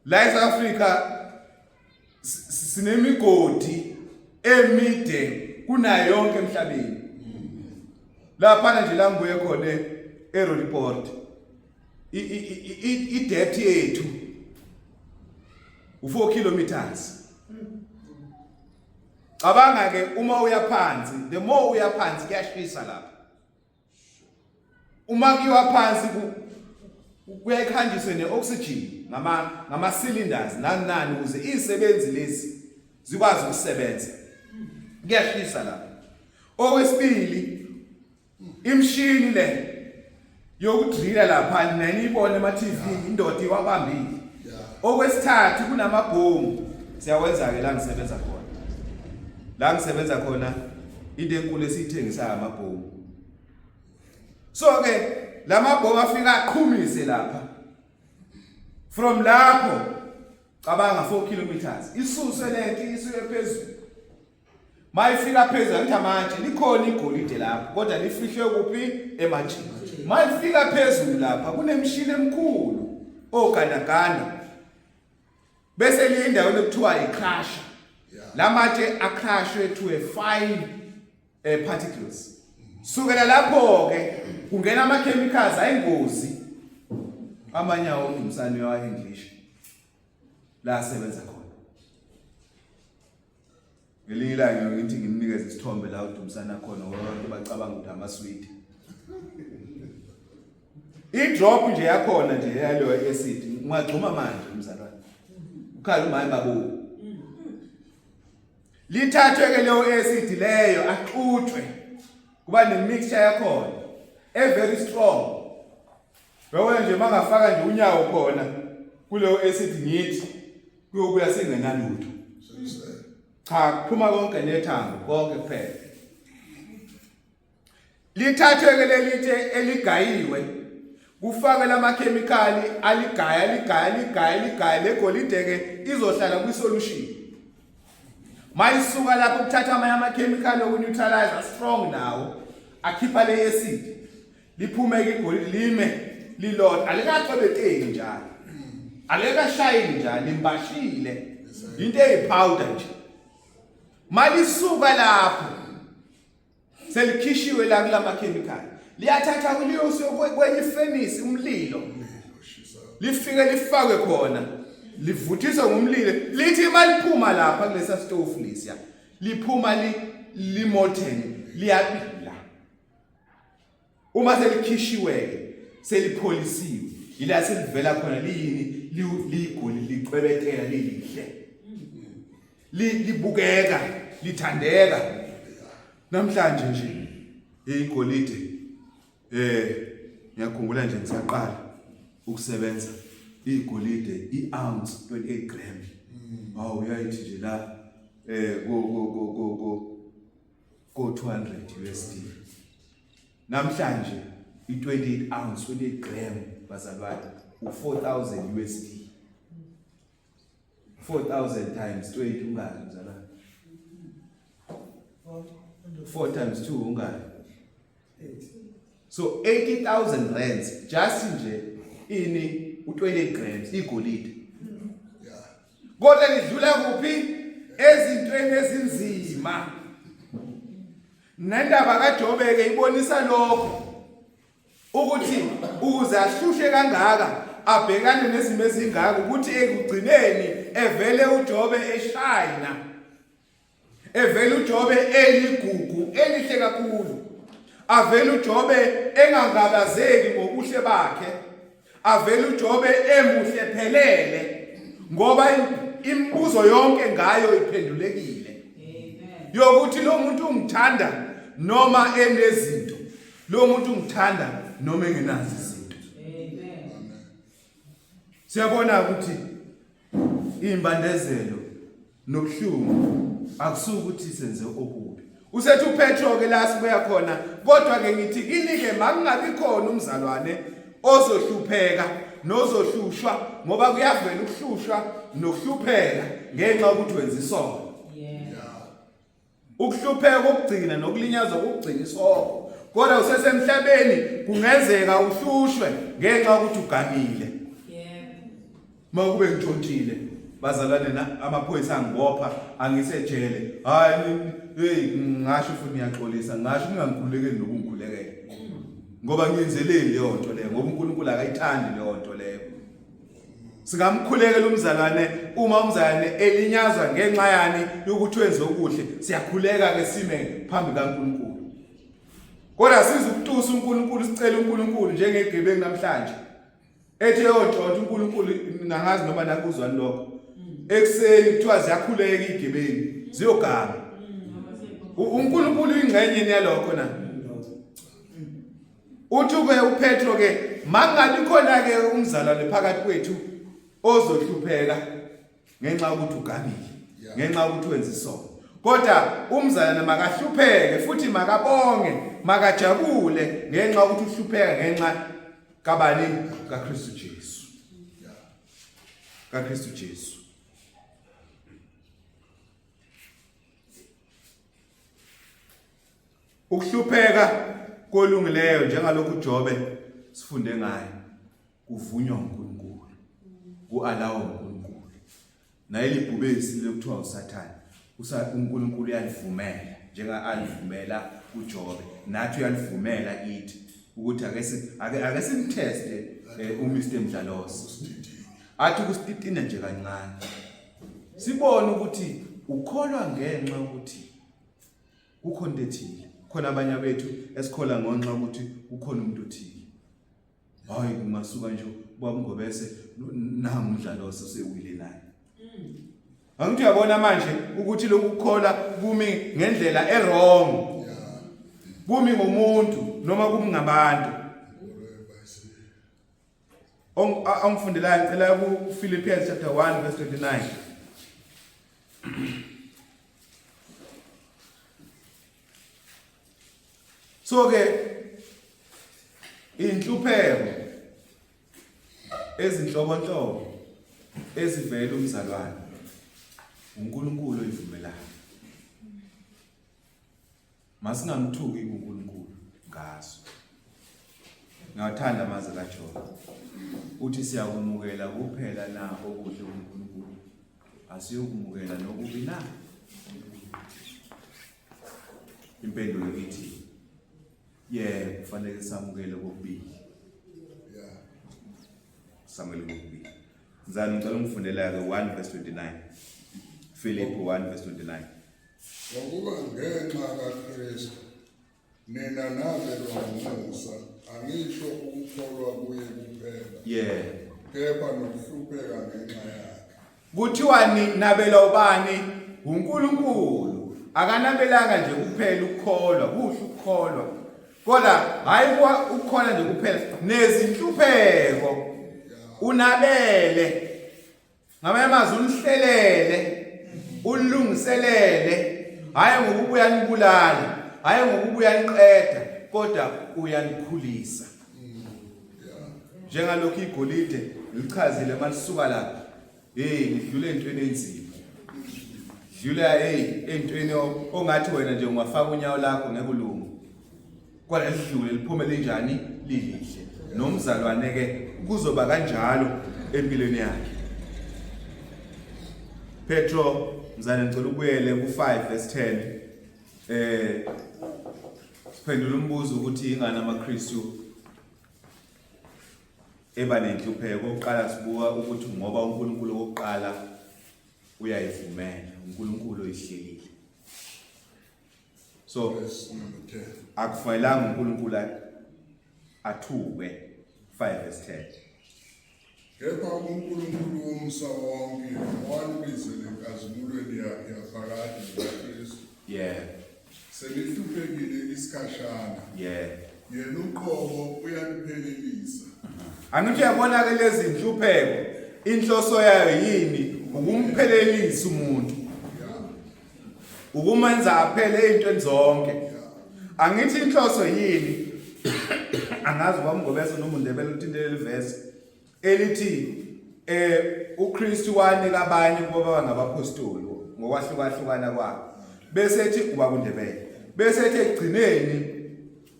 La eSouth Africa sinemigodi emide kunayo yonke emhlabeni. Lapha nje la ngibuye khona eRoodeport. I-depth yethu u4 kilometers cabanga ke uma uya phansi the more uya phansi kuyashisa lapha uma kuyiwa phansi kuyayikhanjiswe ne-oxygen ngama ngama cylinders nani nani ukuze izisebenzi lezi zikwazi ukusebenza kuyashisa lapha okwesibili Imshini le yokudrila lapha nina niyibona ema TV indoda iwabambile. Okwesithathu kunamabhomu siyawenza ke la ngisebenza khona. La ngisebenza khona into enkulu esiyithengisayo amabhomu. So ke lamabhomu afika aqhumise lapha. From lapho cabanga 4 kilometers isuse lento isuke phezulu. Mayifika phezulu angithi amatshe likhona igolide lapho kodwa lifihlwe kuphi ematsheni. Mayifika phezulu lapha kunemishini emikhulu ogandaganda. Bese liye endaweni ekuthiwa icrusher. La matshe acrushwe to a fine particles. Sukela lapho ke kungena ama chemicals ayingozi. Amanye awo umsane wa English la asebenza khona. Ngelinye ilanga ngithi ngimnikeze isithombe la uDumsana khona ngoba abantu bacabanga ukuthi amaswidi. I-drop nje yakhona nje yaleyo acid ungagxuma manje umzalwane. Ukhala umayi babu. Lithathwe ke leyo acid leyo axutshwe kuba ne mixture yakhona e very strong. Yabona nje mangafaka nje unyawo khona kuleyo acid ngithi kuyobuya singenalutho. Cha, kuphuma konke nethambo konke kuphela. Lithathwe ke lelitshe eligayiwe kufake lamakhemikhali aligaya ligaya ligaya ligaya legolide ke izohlala kwi solution. Mayisuka lapho kuthatha amanye amakhemikhali okuneutralize strong nawo akhipha le acid. Liphume ke igolide lime lilodwa alikacwebeteki njalo. Alikashayini njalo limbashile. Into eyipowder nje. Malisuka lapho selikhishiwe la kulama chemical liyathatha kuliyoswe kwenye ifenisi umlilo lifike lifakwe khona livuthiswe ngumlilo lithi maliphuma lapha kulesa stove lesiya liphuma li limolten liyabila uma selikhishiwe-ke selipholisiwe yila selivela khona liyini liyigoli licwebetela lilihle libukeka lithandeka namhlanje nje igolide eh ngiyakhumbula nje ngisaqala ukusebenza igolide i-ounce 28 gram hawu uyayithi nje la eh ko ko ko ko ko 200 USD Namhlanje i-28 ounce 28 gram bazalwane u-4000 USD. 4000 times 20 ungaki mzalwane? 4 times 2 ungaki? So 80000 rands just nje ini u28 grams igolide. Kodwa lidlula kuphi? Ezintweni ezinzima. Nendaba kaJobe ke ibonisa lokho ukuthi ukuze ahlushwe kangaka abhekane nezimo ezingaka ukuthi ekugcineni evele uJobe eshayina evele uJobe eligugu elihle kakhulu avele uJobe engangabazeki ngobuhle bakhe avele uJobe emuhle phelele ngoba imibuzo yonke ngayo iphendulekile yokuthi lo muntu ungithanda noma enezinto lo muntu ungithanda noma engenazo izinto siyabona ukuthi Imbandezelo nobuhlungu akusuki ukuthi senze okubi. Usethi uPetro ke la sibuya khona kodwa ke ngithi kini ke makungabi khona umzalwane ozohlupheka nozohlushwa ngoba kuyavela ukuhlushwa nokuhlupheka ngenxa yokuthi wenza isono. Ukuhlupheka kokugcina nokulinyazwa kokugcina isihogo. Kodwa usesemhlabeni kungenzeka uhlushwe ngenxa yokuthi ugangile. Yebo. Makube ngitshontshile bazalwane na amaphoyisa angibopha angisejele. Hayi hey ngasho futhi ngiyaxolisa ngasho ningangikhulekeli nokungikhulekela. Ngoba ngiyenzeleni leyo nto leyo ngoba uNkulunkulu akayithandi leyo nto leyo. Singamkhulekela umzalwane uma umzalwane elinyazwa ngenxa yani yokuthi wenze okuhle, siyakhuleka ke sime phambi kaNkulunkulu. Kodwa siza ukutusa uNkulunkulu sicela uNkulunkulu njengegebengu namhlanje. Ethi yontshontsha uNkulunkulu nangazi noma nakuzwani lokho. Ekuseni kuthiwa ziyakhuleka igebengu ziyoganga. UNkulunkulu ingxenye yalokho na. Uthi ke uPetro ke mangabi khona ke umzalwane phakathi kwethu ozohlupheka ngenxa yokuthi ugangile, ngenxa yokuthi wenza isono. Kodwa umzalwane makahlupheke futhi makabonge, makajabule ngenxa yokuthi uhlupheka ngenxa kabani kaKristu Jesu. KaKristu Jesu. Ukuhlupheka kolungileyo njengalokhu uJobe sifunde ngaye kuvunywa uNkulunkulu kualawa uNkulunkulu naye libhubesi lekuthiwa uSathane uNkulunkulu uyalivumela njenga alivumela kuJobe nathi uyalivumela kithi ukuthi ake ake ake simteste eh, uMr Mdlalose athi kusititina nje kancane sibone ukuthi ukholwa ngenxa ukuthi kukhona into ethile khona abanye abethu esikhola ngonxa ukuthi kukhona umuntu othile hayi kungasuka nje ubaba ungobese nangu umdlalo osewile naye angithi uyabona manje ukuthi lokhu kukhola kumi ngendlela ewrong kumi ngomuntu noma kumi ngabantu ongifundelayo ngicela ku Philippians chapter 1 verse 29. So ke inhlupheko ezinhlobonhlobo ezivela umzalwane uNkulunkulu oyivumelayo. Masingamthuki uNkulunkulu ngaso. Ngiyathanda amazwi kaJobe. Uthi siyakumukela kuphela na okuhle kuNkulunkulu. Asiyokumukela nokubi na? Impendulo ithi yebo, kufanele samukele kokubili. Yeah. Samukele kokubili. Mzane ngicela ungifundela ke 1 verse 29. Philip 1 verse 29. Ngokuba ngenxa kaKristu nina nabelwa umusa, angisho ukukholwa kuye kuphela. Yeah. Kepha nokuhlupheka ngenxa yakhe. Kuthiwani nabelwa ubani? UNkulunkulu. Akanabelanga nje kuphela ukukholwa, kuhle ukukholwa. Kodwa hayi ukukholwa nje kuphela, nezinhlupheko unabele. Ngamanye amazwi unihlelele, ulungiselele, hayi ngokubuya nibulala, hayi ngokubuya niqeda, kodwa uyanikhulisa. Njengalokhu igolide lichazile malisuka lapha, hey lidlule entweni enzima. Dlula hey entweni ongathi wena nje ungafaka unyawo lakho ngeke ulunge. Kodwa lidlule liphume linjani lilihle. Nomzalwane ke kuzoba kanjalo empilweni yakhe. Petro mzane ngicela ubuyele ku5 verse 10. Siphendula umbuzo ukuthi ingane amaKristu eba nenhlupheko. Okokuqala sibuka ukuthi ngoba uNkulunkulu okokuqala uyayivumela, uNkulunkulu oyihlelile. So Verse number 10. akufanelanga uNkulunkulu athuke. 5 verse 10. Kepha uNkulunkulu womsa wonke owanibizela enkazimulweni yakhe yaphakade ngoKristu. Senihluphekile isikhashana. Yena uqobo uyaniphelelisa. Angithi uyabona ke lezi inhlupheko inhloso yayo yini? Ukumphelelisa umuntu. Ukumenza aphele ezintweni zonke. Angithi inhloso yini? Angazi uba uMngobese noma uNdebele uthintele leli verse elithi uKristu wanika abanye ukuba baba ngabapostoli ngokwahlukahlukana kwabo. Bese ethi uba kuNdebele. Bese ethi ekugcineni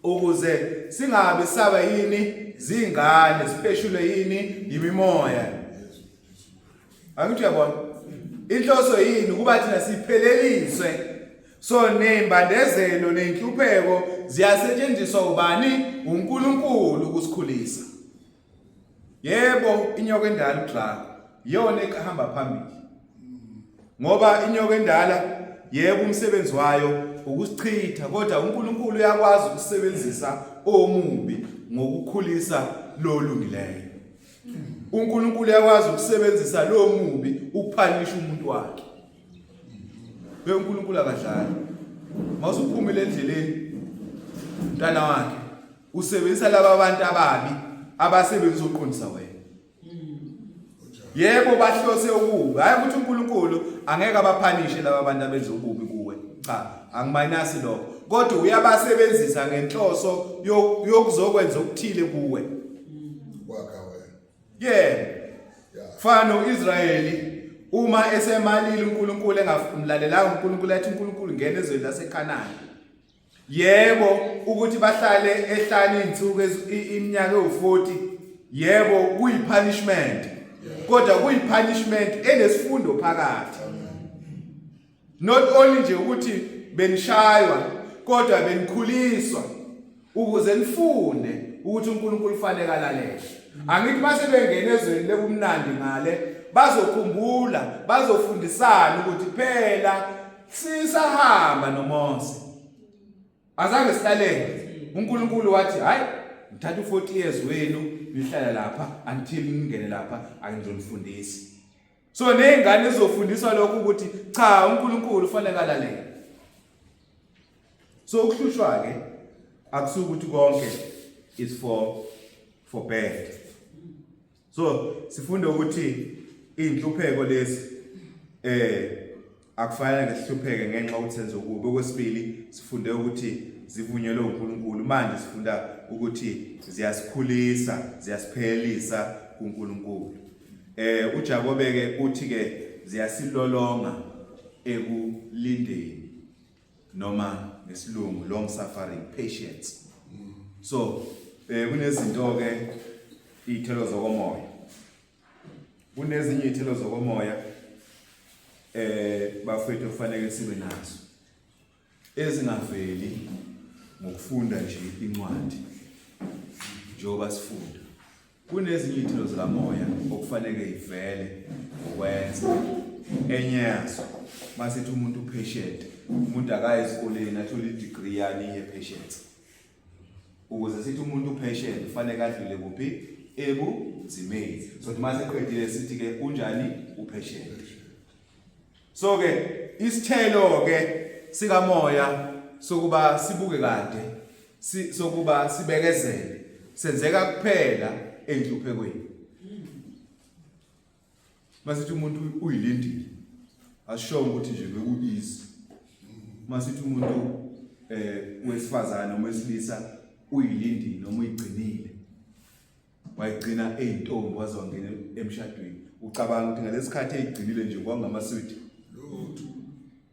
ukuze singabe saba yini zingane sipheshulwe yini yimimoya. Angithi uyabona? Inhloso yini ukuba thina sipheleliswe. So nezimbandezelo nezinhlupheko ziyasetshenziswa ubani? uNkulunkulu ukusikhulisa. Yebo, inyoka endala uDrago iyona ehamba phambili. Ngoba inyoka endala yebo umsebenzi wayo ukusichitha, kodwa uNkulunkulu uyakwazi ukusebenzisa omubi ngokukhulisa lo lungileyo. uNkulunkulu uyakwazi ukusebenzisa lo mubi ukuphanisha umuntu wakhe. Be uNkulunkulu akadlali. Mawusuphumile endleleni mntana wakhe usebenzisa laba abantu ababi abasebenzisa ukuqondisa wena. Yebo bahlose ukubi, hayi ukuthi uNkulunkulu angeke abaphanishe laba bantu abenza ububi kuwe. Cha, angimayinasi lokho. Kodwa uyabasebenzisa ngenhloso yokuzokwenza okuthile kuwe. Kwakha wena. Yebo. Fana noIsrayeli uma esemalile uNkulunkulu engamlalelanga uNkulunkulu athi uNkulunkulu ngena ezweni laseKhanani. Yebo ukuthi bahlale ehlane izinsuku iminyaka ewu40 yebo kuyipunishment. Kodwa kuyipunishment enesifundo phakathi. Not only nje ukuthi benishaywa kodwa benikhuliswa ukuze nifunde ukuthi uNkulunkulu ufanele alalele. Angithi mase bengena ezweni lekumnandi ngale bazokhumbula bazofundisana ukuthi phela sisahamba noMose. Azange silalele. uNkulunkulu wathi hayi ngithatha u40 years wenu nihlala lapha until ningene lapha angizonifundisa. So nezingane zizofundiswa lokho ukuthi cha uNkulunkulu ufanele alalele. So ukuhlushwa ke akusuki ukuthi konke is for bad. So sifunda ukuthi inhlupheko lezi Akufanele sihlupheke ngenxa yokuthi senze okubi. Okwesibili, sifunde ukuthi zivunyelwe uNkulunkulu. Manje sifunda ukuthi ziyasikhulisa, ziyasiphelelisa kuNkulunkulu. Eh uJakobe ke uthi ke ziyasilolonga ekulindeni noma ngesilungu long suffering patience. So eh kunezinto ke iy'thelo zokomoya. Kunezinye iy'thelo zokomoya eh bafethu kufanele sibe nazo ezingaveli ngokufunda nje incwadi njengoba sifunda. Kunezinye iy'thelo zikamoya okufanele ivele ngokwenza. Enye yazo masithi umuntu upatient, umuntu akaye esikoleni athole i-degree yani ye-patience. Ukuze sithi umuntu upatient kufanele adlule kuphi? Ebunzimeni. So uma seqedile sithi ke unjani upatient. So ke isithelo ke sikamoya sokuba sibuke kade sokuba sibekezele senzeka kuphela enhluphekweni. Masithi umuntu uyilindile asishongo ukuthi nje beku-easy. Masithi umuntu eh wesifazane noma wesilisa uyilindile noma uyigcinile wayigcina eyintombi waze wangena emshadweni ucabanga ukuthi ngalesikhathi eyigcinile nje kwakungamaswidi lutho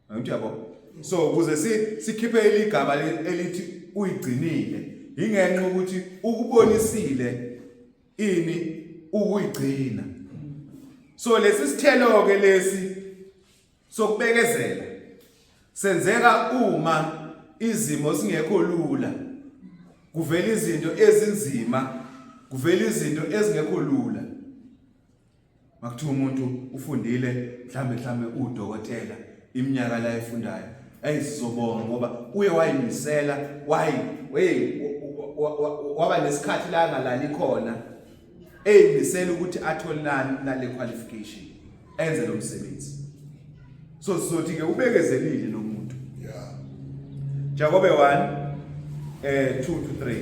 angithi yabo so ukuze sikhiphe iligama elithi uyigcinile ingenxa ukuthi ukubonisile ini ukuyigcina so lesi sithelo ke lesi sokubekezela senzeka uma izimo singekho lula kuvela izinto ezinzima kuvela izinto ezingekho lula makuthiwa umuntu ufundile mhlambe mhlambe udokotela iminyaka la efundayo eyi sizobonga ngoba uye wayimisela wayi hey waba nesikhathi la angalali khona eyimisela ukuthi athole nani nale qualification enze lo msebenzi so sizothi ke ubekezelile lo muntu yeah Jakobe 1 2 to 3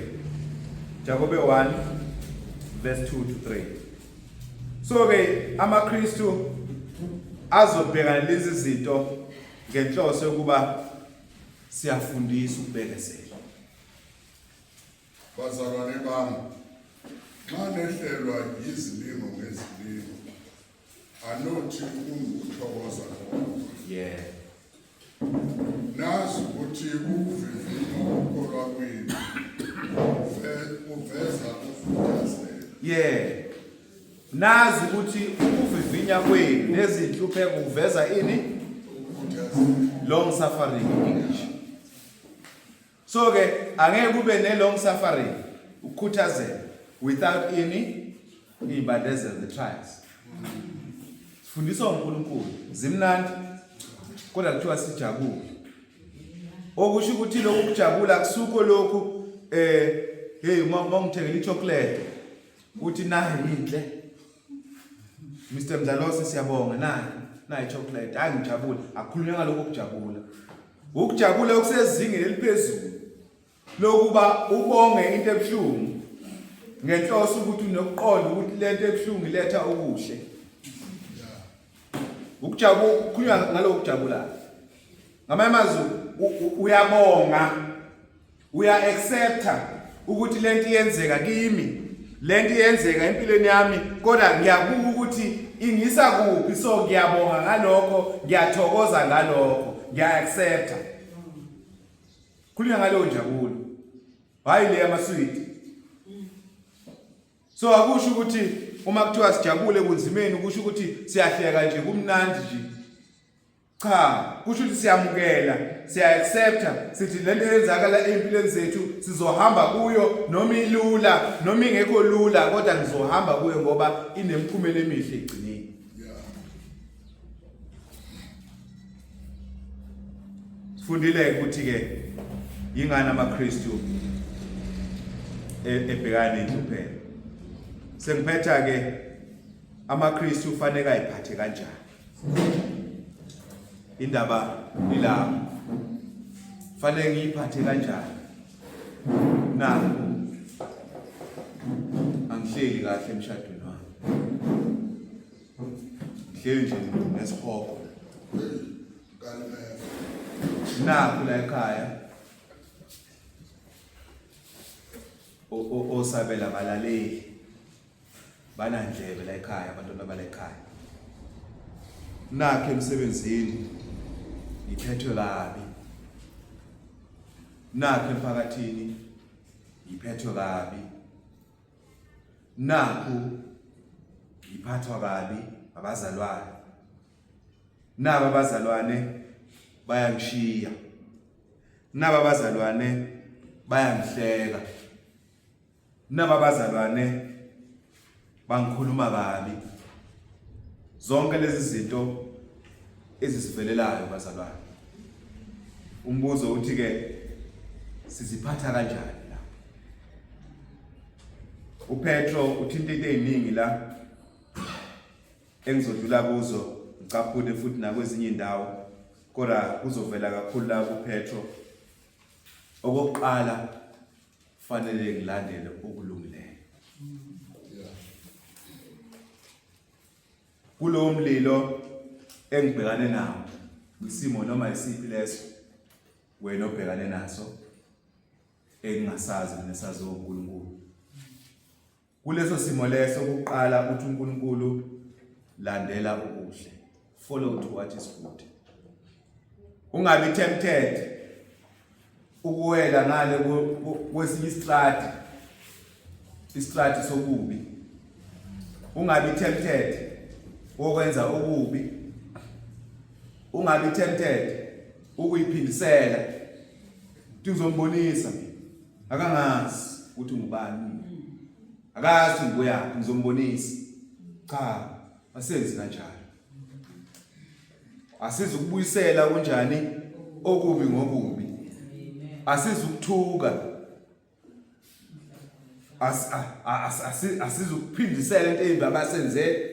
Jakobe 1 verse 2 to 3 So ke amaKristu azobhekana lezi zinto ngenhloso yokuba siyafundisa ukubekezela. Bazalwane bami, nxa nehlelwa yizilingo ngezilingo, anothi kungukuthokoza kodwa. Yeah. Nazi ukuthi ukuvivinywa kokukholwa kwenu kuveza ukukhuthazela. Yeah. Nazi ukuthi ukuvivinya kwenu nezinhlupheko kuveza ini? Long suffering in English. So ke angeke kube ne long suffering ukukhuthazela without any imbandezelo the trials. Sifundiswa uNkulunkulu zimnandi kodwa kuthiwa sijabule. Okusho ukuthi lokhu kujabula kusukho lokhu eh hey uma ungithengela ichocolate uthi nayi inhle Mr Mdlalose siyabonga nayi nayi chocolate hayi ngijabule akukhulunywa ngalokho kujabula ukujabula okusezingeni eliphezulu lokuba ubonge into ebuhlungu ngenhloso ukuthi unokuqonda ukuthi lento ebuhlungu iletha okuhle ukujabula kukhulunywa ngalokho kujabula ngamanye amazwi uyabonga uya accepta ukuthi lento iyenzeka kimi lento iyenzeka empilweni yami kodwa ngiyabuka ukuthi ingisa kuphi so ngiyabonga ngalokho ngiyathokoza ngalokho ngiya accepta khulunywa ngaleyo njabulo hayi le yamaswidi so akusho ukuthi uma kuthiwa sijabule kunzimeni kusho ukuthi siyahleka nje kumnandi nje Cha, kusho ukuthi siyamukela, siya-accepta, sithi lento eyenzakala ey'mpilweni zethu sizohamba kuyo noma ilula noma ingekho lula kodwa ngizohamba kuyo ngoba inemiphumela emihle ekugcineni. Sifundile ukuthi ke yingani amaKristu ebhekana nenhlupheko. Sengiphetha ke amaKristu kufanele ayiphathe kanjani? Indaba ilapho. Fanele ngiyiphathe kanjani? Na angihleli kahle emshadweni wami. Ngihleli nje nesihogo. Kalimeva. Nakhu la ekhaya osabela balaleli banandlebe la ekhaya abantwana bala ekhaya. Nakho emsebenzini ngiphethwe kabi. Nakho emphakathini ngiphethwe kabi. Nakhu ngiphathwa kabi abazalwane. Naba abazalwane bayangishiya. Naba abazalwane bayangihleka. Naba abazalwane bangikhuluma kabi. Zonke lezi zinto ezisivelelayo bazalwane. Umbuzo uthi ke siziphatha kanjani la? UPetro uthinta into eziningi la engizodlula kuzo ngicaphune futhi nakwezinye indawo kodwa kuzovela kakhulu la kuPetro. Okokuqala fanele ngilandele okulungileyo. Kulowo mlilo engibhekane nawo isimo noma isiphi leso wena obhekane naso engingasazi mina sazi uNkulunkulu. Kuleso simo leso kuqala uthi uNkulunkulu landela okuhle. Follow to what is good. Ungabi tempted ukuwela ngale kwesinye isitrati isitrati sobubi. Ungabi tempted wokwenza okubi. Ungabi tempted ukuyiphindisela. Ngizombonisa akangazi ukuthi ngubani akazi ngibuyaphi ngizombonisa cha asenzi kanjalo asiza ukubuyisela kunjani okubi ngokubi asiza ukuthuka asiza ukuphindisela into embi abasenze.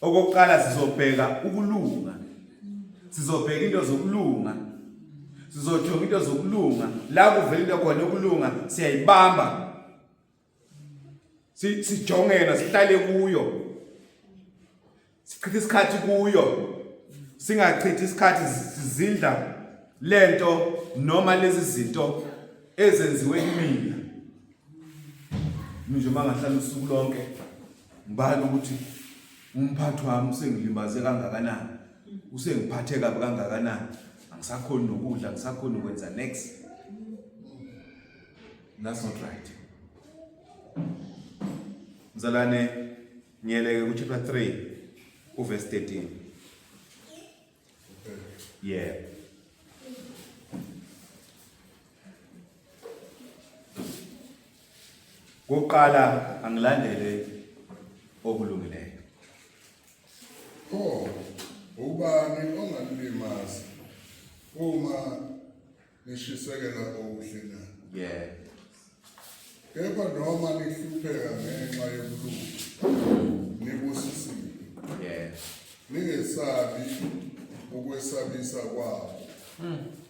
Okokuqala sizobheka ukulunga. Sizobheka into zokulunga. Sizojonga into zokulunga. La kuvela into khona yokulunga siyayibamba. Sijongena sihlale kuyo. Sichithe isikhathi kuyo. Singachithi isikhathi sizindla lento noma lezi zinto ezenziwe kimina. Nje mangahlala usuku lonke ngibala ukuthi umphathi wami usengilimaze kangakanani, usengiphathe kabi kangakanani, angisakhoni nokudla, angisakhoni ukwenza next. That's not right. Mzalwane, ngiyeleke ku-chapter 3 uverse 13. Yeah. Kuqala angilandele okulungileyo. Pho ubani onganilimaza uma nishisekela okuhle na? Yeah. Kepha noma nihlupheka ngenxa yokulunga, nibusisiwe. Yeah. Ningesabi ukwesabisa kwabo.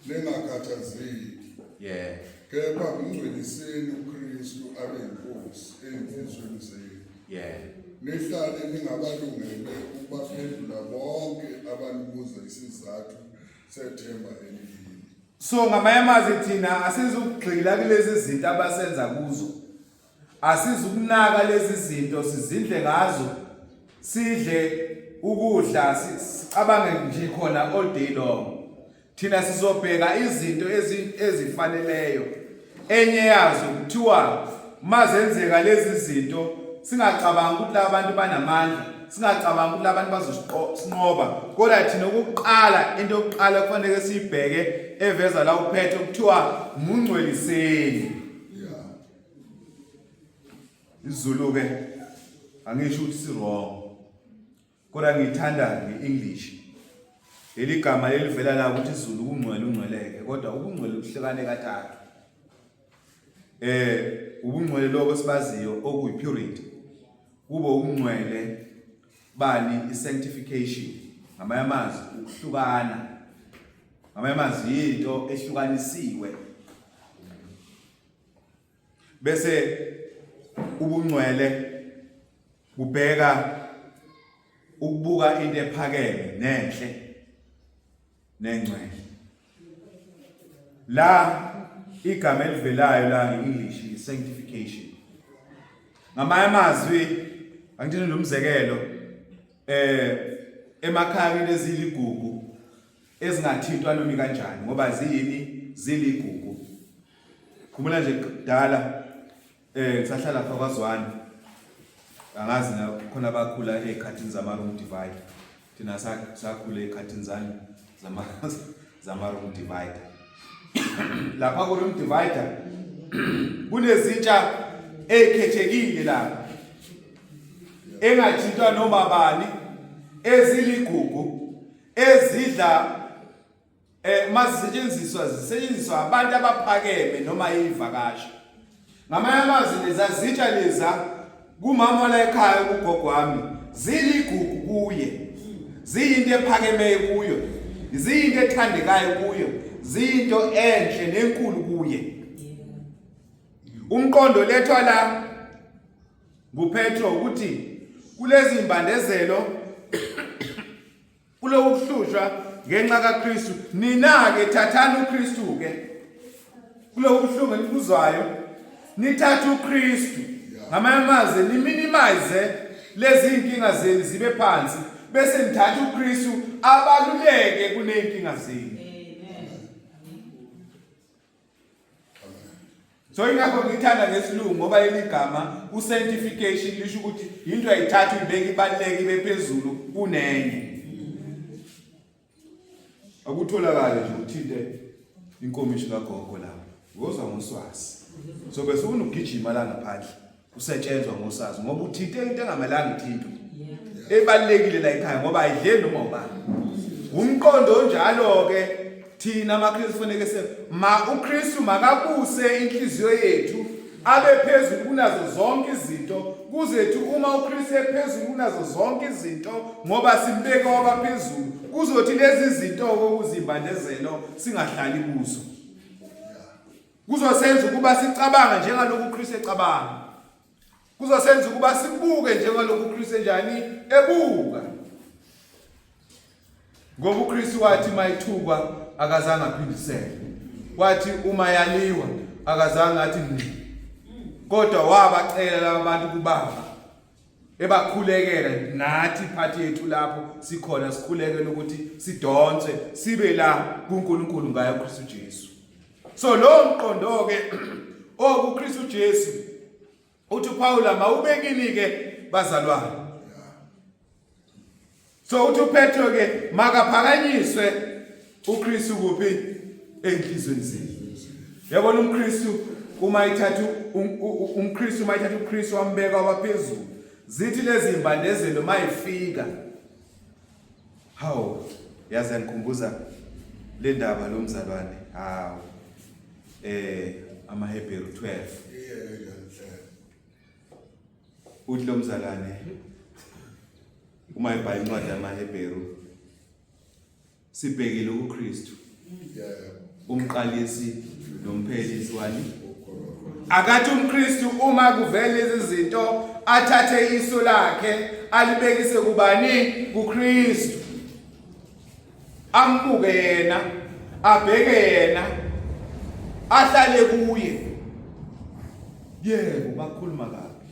Ningakhathazeki. Yeah. Kepha mngcweliseni uKristu abe yinkosi ezinhliziyweni zenu. Yeah. Nihlale ningabalungele ukubaphendula bonke abanibuza isizathu sethemba elikini. So ngamanye amazwi thina asizukugxila kulezi zinto abasenza kuzo. Asizukunaka lezi zinto sizindle ngazo sidle ukudla sicabange nje khona all day long. Thina sizobheka izinto ezifaneleyo. Enye yazo kuthiwa mazenzeka lezi zinto singacabangi ukuthi laba bantu banamandla, singacabangi ukuthi laba bantu bazosinqoba. Kodwa thina okokuqala into yokuqala kufanele siyibheke eveza la uphethe kuthiwa mungcweliseni. IsiZulu ke angisho ukuthi si wrong. Kodwa ngiyithanda nge-English. Leli gama lelivela la ukuthi isiZulu ukungcwele ungcweleke kodwa ubungcwele buhlukane kathathu. Ubungcwele lokho sibaziyo okuyi-purity. Kube ubungcwele bani i-sanctification. Ngamanye amazwi ukuhlukana. Ngamanye amazwi yinto ehlukanisiwe. Bese ubungcwele kubheka Ukubuka into ephakeme nenhle nengcwele. La igama elivelayo la nge-English sanctification. Ngamanye amazwi angithini lo mzekelo emakhaya into eziligugu ezingathintwa noma kanjani ngoba ziyini ziligugu. Khumbula nje kudala ngisahlala lapha kwaZwane. Angazi na khona abakhula ezikhathini zama room divider. Thina sakhula ezikhathini zani zama zama room divider. Lapha ku room divider kunezitsha ezikhethekile lapha. Engathintwa noma bani eziligugu ezidla mazisetshenziswa zisetshenziswa abantu abaphakeme noma ivakashi. Ngamanye amazwi leza zitsha leza kumama la ekhaya kugogo wami ziligugu kuye. Ziyinto ephakemeyo kuyo. Ziyinto ethandekayo kuyo. Ziyinto enhle nenkulu kuye. Umqondo lethwa la nguPetro ukuthi kulezi imbandezelo Kuloku kuhlushwa ngenxa kaKristu, nina-ke thathani uKristu-ke. Kuloku buhlungu enibuzwayo, nithathe uKristu. Ngamanye amazwi niminimize lezi zinkinga zenu zibe phansi, bese nithatha uKristu abaluleke kuney'nkinga zenu. So ingakho ngithanda ngesilungu ngoba leli gama u-sanctification lisho ukuthi into ayithatha uyibeka ibaluleke ibe phezulu kunenye. Akutholakale nje uthinte inkomishi kagogo lapho. Uyozwa ngoswazi. So bese unugijima la ngaphandle usetshenzwa ngoswazi ngoba uthinte into engamelanga ithintwe. Ebalekile la ekhaya ngoba ayidleli noma ubani. Umqondo onjalo ke thina amaKristu kufanele se ma uKristu makabuse inhliziyo yethu abe phezulu kunazo zonke izinto kuzethu uma uKristu ephezulu kunazo zonke izinto ngoba simbeke waba phezulu kuzothi lezi zinto okuzimbandezelo singahlali kuzo kuzosenza ukuba sicabange njengalokhu uKristu ecabanga Kuzosenza ukuba sibuke njengalokhu uKristu enjani ebuka. Ngoba uKristu wathi mayithukwa akazange aphindisele. Wathi uma yaliwa akazange athi ngqi. Kodwa wabacela laba bantu kubaba ebakhulekela nathi iphathi yethu lapho sikhona sikhulekela ukuthi sidonse sibe la kuNkulunkulu ngaye uKristu Jesu. So lo mqondo ke okuKristu Jesu uthi uPaula mawube kini ke bazalwane. So uthi uPetro ke makaphakanyiswe uKristu kuphi enhlizweni zenu. Yabona umKristu uma ithatha umKristu uma ithatha uKristu wambeka waphezulu zithi lezi imbandezelo mayifika Hawu, yaze yangikhumbuza le ndaba lo mzalwane. Hawu. AmaHebheru 12. Uthi lo mzalwane uma ebhala incwadi yamaHebheru sibhekile kuKristu. Umqalisi nomphelisi wani? Akathi umKristu uma kuvela lezi zinto athathe iso lakhe alibekise kubani? KuKristu. Ambuke yena, abheke yena, ahlale kuye. Yebo, bakhuluma kabi.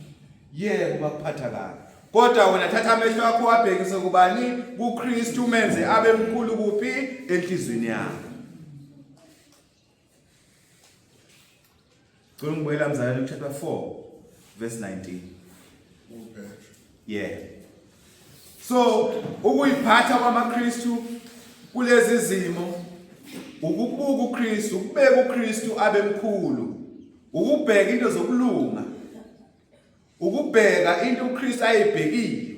Yebo, bakuphatha kabi. Kodwa wena thatha amehlo akho wabhekise kubani? KuKristu, umenze abe mkhulu kuphi? Enhlizweni yakho. Cela ungibuyela mzalwane chapter 4 verse 19. Yeah. So ukuyiphatha kwamaKristu kulezi zimo ukubuka uKristu, ukubeka uKristu abe mkhulu, ukubheka into zokulunga, ukubheka into uKristu ayibhekile,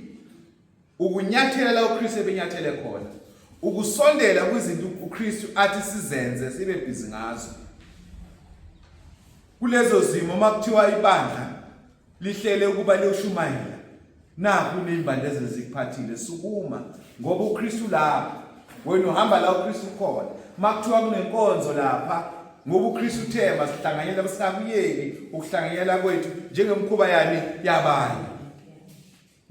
ukunyathela la uKristu ebenyathele khona, ukusondela kwizinto uKristu athi sizenze sibe busy ngazo. Kulezo zimo makuthiwa ibandla lihlele ukuba liyoshumayela, nakhu nezimbandezelo zikuphathile, sukuma ngoba uKristu lapha, wena uhamba la uKristu khona. Makuthiwa kunenkonzo lapha ngoba uKristu uthe masihlanganyele, singakuyeki ukuhlanganyela kwethu njengemkhuba yani yabanye.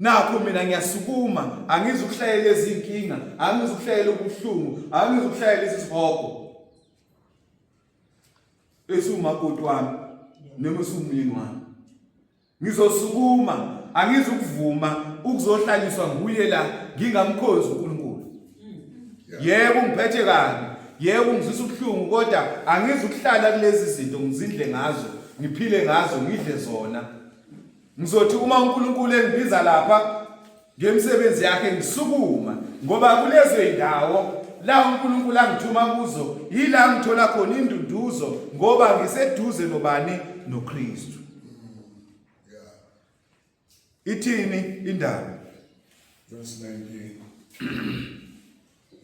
Nakho mina ngiyasukuma, angizukuhlayela izinkinga, angizukuhlayela ubuhlungu, angizukuhlayela isihogo. Esiwumakoti wami noma esiwumyeni wami. Ngizosukuma, angizukuvuma ukuzohlaliswa nguye la ngingamkhonzi uNkulunkulu. Yebo ngiphethe kabi, yebo ngizwisa ubuhlungu kodwa angizukuhlala kulezi zinto ngizindle ngazo, ngiphile ngazo, ngidle zona. Ngizothi uma uNkulunkulu engibiza lapha ngemisebenzi yakhe ngisukuma ngoba kulezo indawo la uNkulunkulu angithuma kuzo yila ngithola khona indunduzo ngoba ngiseduze nobani noKristu. Ithini indaba? Verse 19.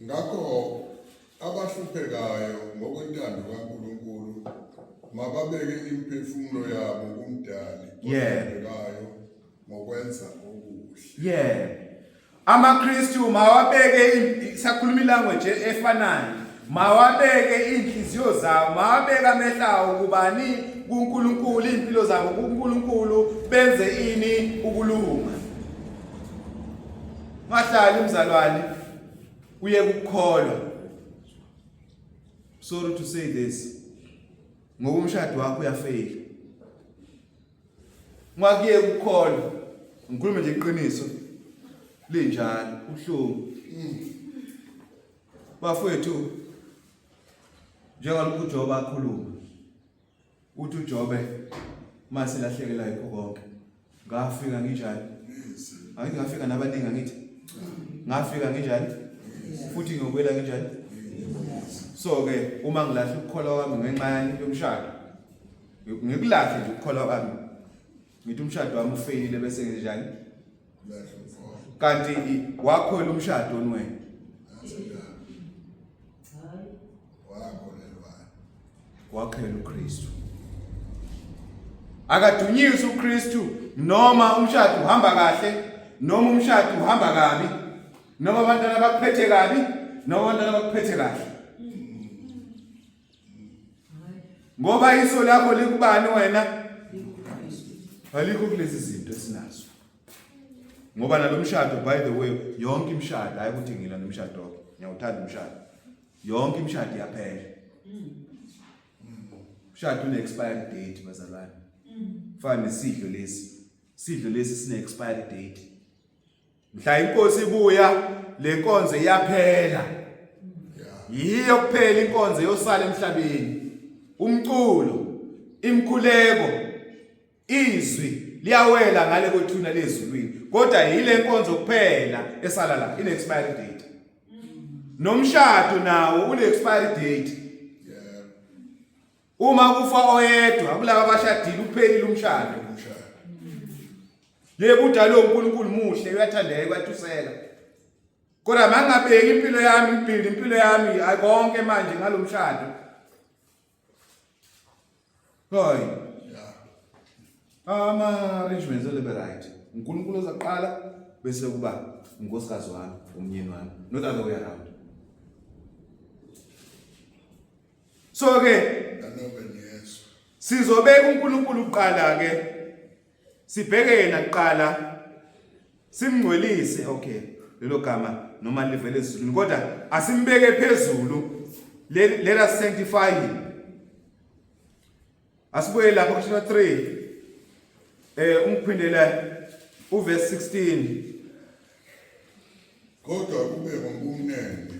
Ngakho abahluphekayo ngokwentando kaNkulunkulu mababeke imiphefumulo yabo kuMdali othandekayo ngokwenza okuhle. Yebo. AmaKristu mawabeke sakhuluma ilanguage efanayo. Mawabeke inhliziyo zawo, mawabeke amehlo awo kubani kuNkulunkulu, impilo zabo kuNkulunkulu benze ini ukulunga. Ungahlali mzalwane uye kukholwa. Sorry to say this. Ngoba umshado wakho uyafeyila. Ungakuye kukholwa. Ngikhulume nje iqiniso. Linjalo, ubuhlungu. Bafowethu njengalokhu uJobe akhuluma. Uthi uJobe mase lahlekela yikho konke. Ngafika nginjani? Angithi ngafika nabaningi angithi. Ngafika nginjani? Futhi ngiyobuyela nginjani? So ke uma ngilahla ukukholwa kwami ngenxa yani yomshado. Ngikulahle nje ukukholwa kwami. Ngithi umshado wami ufeyilile bese nginjani? Kanti wakholwa umshado wena. Wakhela uKristu. Akadunyiswe uKristu noma umshado uhamba kahle noma umshado uhamba kabi noma abantwana bakuphethe kabi noma abantwana bakuphethe kahle. Ngoba iso lakho likubani wena? Alikho kulezi zinto esinazo. Ngoba nalomshado by the way yonke imishado hayi ukuthi ngila nomshado ngiyawuthanda umshado. Yonke imishado iyaphela. Umshado une expiry date bazalwane. Fana nesidlo lesi. Sidlo lesi sine expiry date. Mhla inkosi ibuya le nkonzo iyaphela. Yiyo kuphela inkonzo yosala emhlabeni. Umculo, imkhuleko, izwi liyawela ngale kwethuna lezulwini. Kodwa yile nkonzo kuphela esala la ine expiry date. Nomshado nawo une expiry date. Uma kufa oyedwa kulaba abashadile uphelile umshado. Yebo udalwe uNkulunkulu muhle uyathandeka uyathusela. Kodwa mangabeki impilo yami ngibhilde impilo yami akonke manje ngalomshado. Hayi. Ama arrangements olebe right. uNkulunkulu ozaqala bese kuba unkosikazi wami, umnyeni wami, not other way around. So ke sizobeka uNkulunkulu kuqala ke sibheke yena kuqala simngcwelise okay lelo gama noma livele ezulwini kodwa asimbeke phezulu let us sanctify him asibuye lapho kushina 3 eh ungiphindele uverse 16 kodwa kube ngobumnene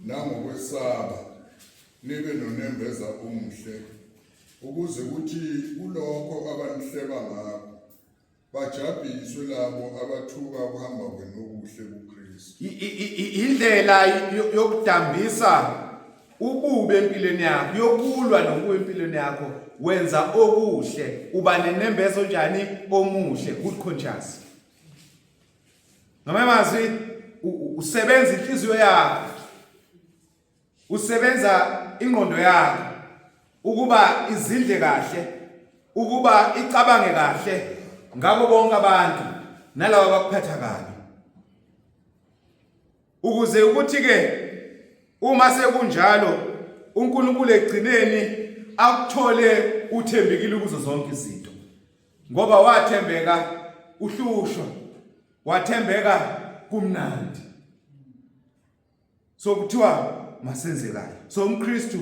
nangokwesaba nibe nonembeza omuhle ukuze kuthi kulokho abanihleba ngakho bajabhiswe labo abathuka ukuhamba kwenu okuhle kuKristu. Indlela yokudambisa ububi empilweni yakho, yokulwa nobubi empilweni yakho, wenza okuhle, uba nenembeza onjani omuhle, good conscience. Ngamanye amazwi usebenza inhliziyo yakho Usebenza ingqondo yakho ukuba izindle kahle, ukuba icabange kahle ngabo bonke abantu nalabo abakuphatha kabi. Ukuze ukuthi ke uma sekunjalo uNkulunkulu egcineni akuthole uthembekile kuzo zonke izinto. Ngoba wathembeka uhlushwa. Wathembeka kumnandi. So kuthiwa masenze kahle. So umKristu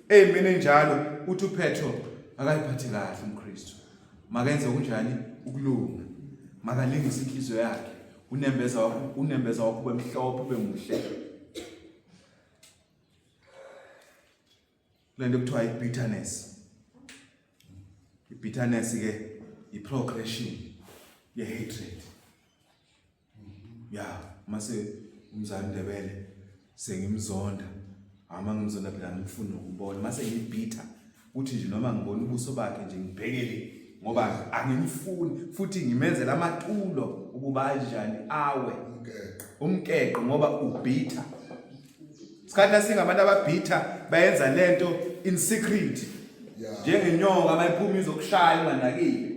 eyimene njalo uthi uPetro akayiphathe kahle umKristu. Makenze kunjani ukulunga. Makalingise inhliziyo yakhe. Unembeza wakho unembeza wakho ube mhlophe ube muhle. Lento kuthiwa i-bitterness. I-bitterness ke i-progression ye-hatred. Ya, mase umzali Ndebele sengimzonda. Ama ngimzonda phela ngifuna ukubona. Mase ngibitha uthi nje noma ngibona ubuso bakhe nje ngibhekele ngoba angimfuni futhi ngimenzela amatulo ukuba anjani awe umkeqo ngoba ubitha Sikhathi lasingabantu ababhitha bayenza lento in secret. Njengenyoka mayiphuma izokushaya unganakile.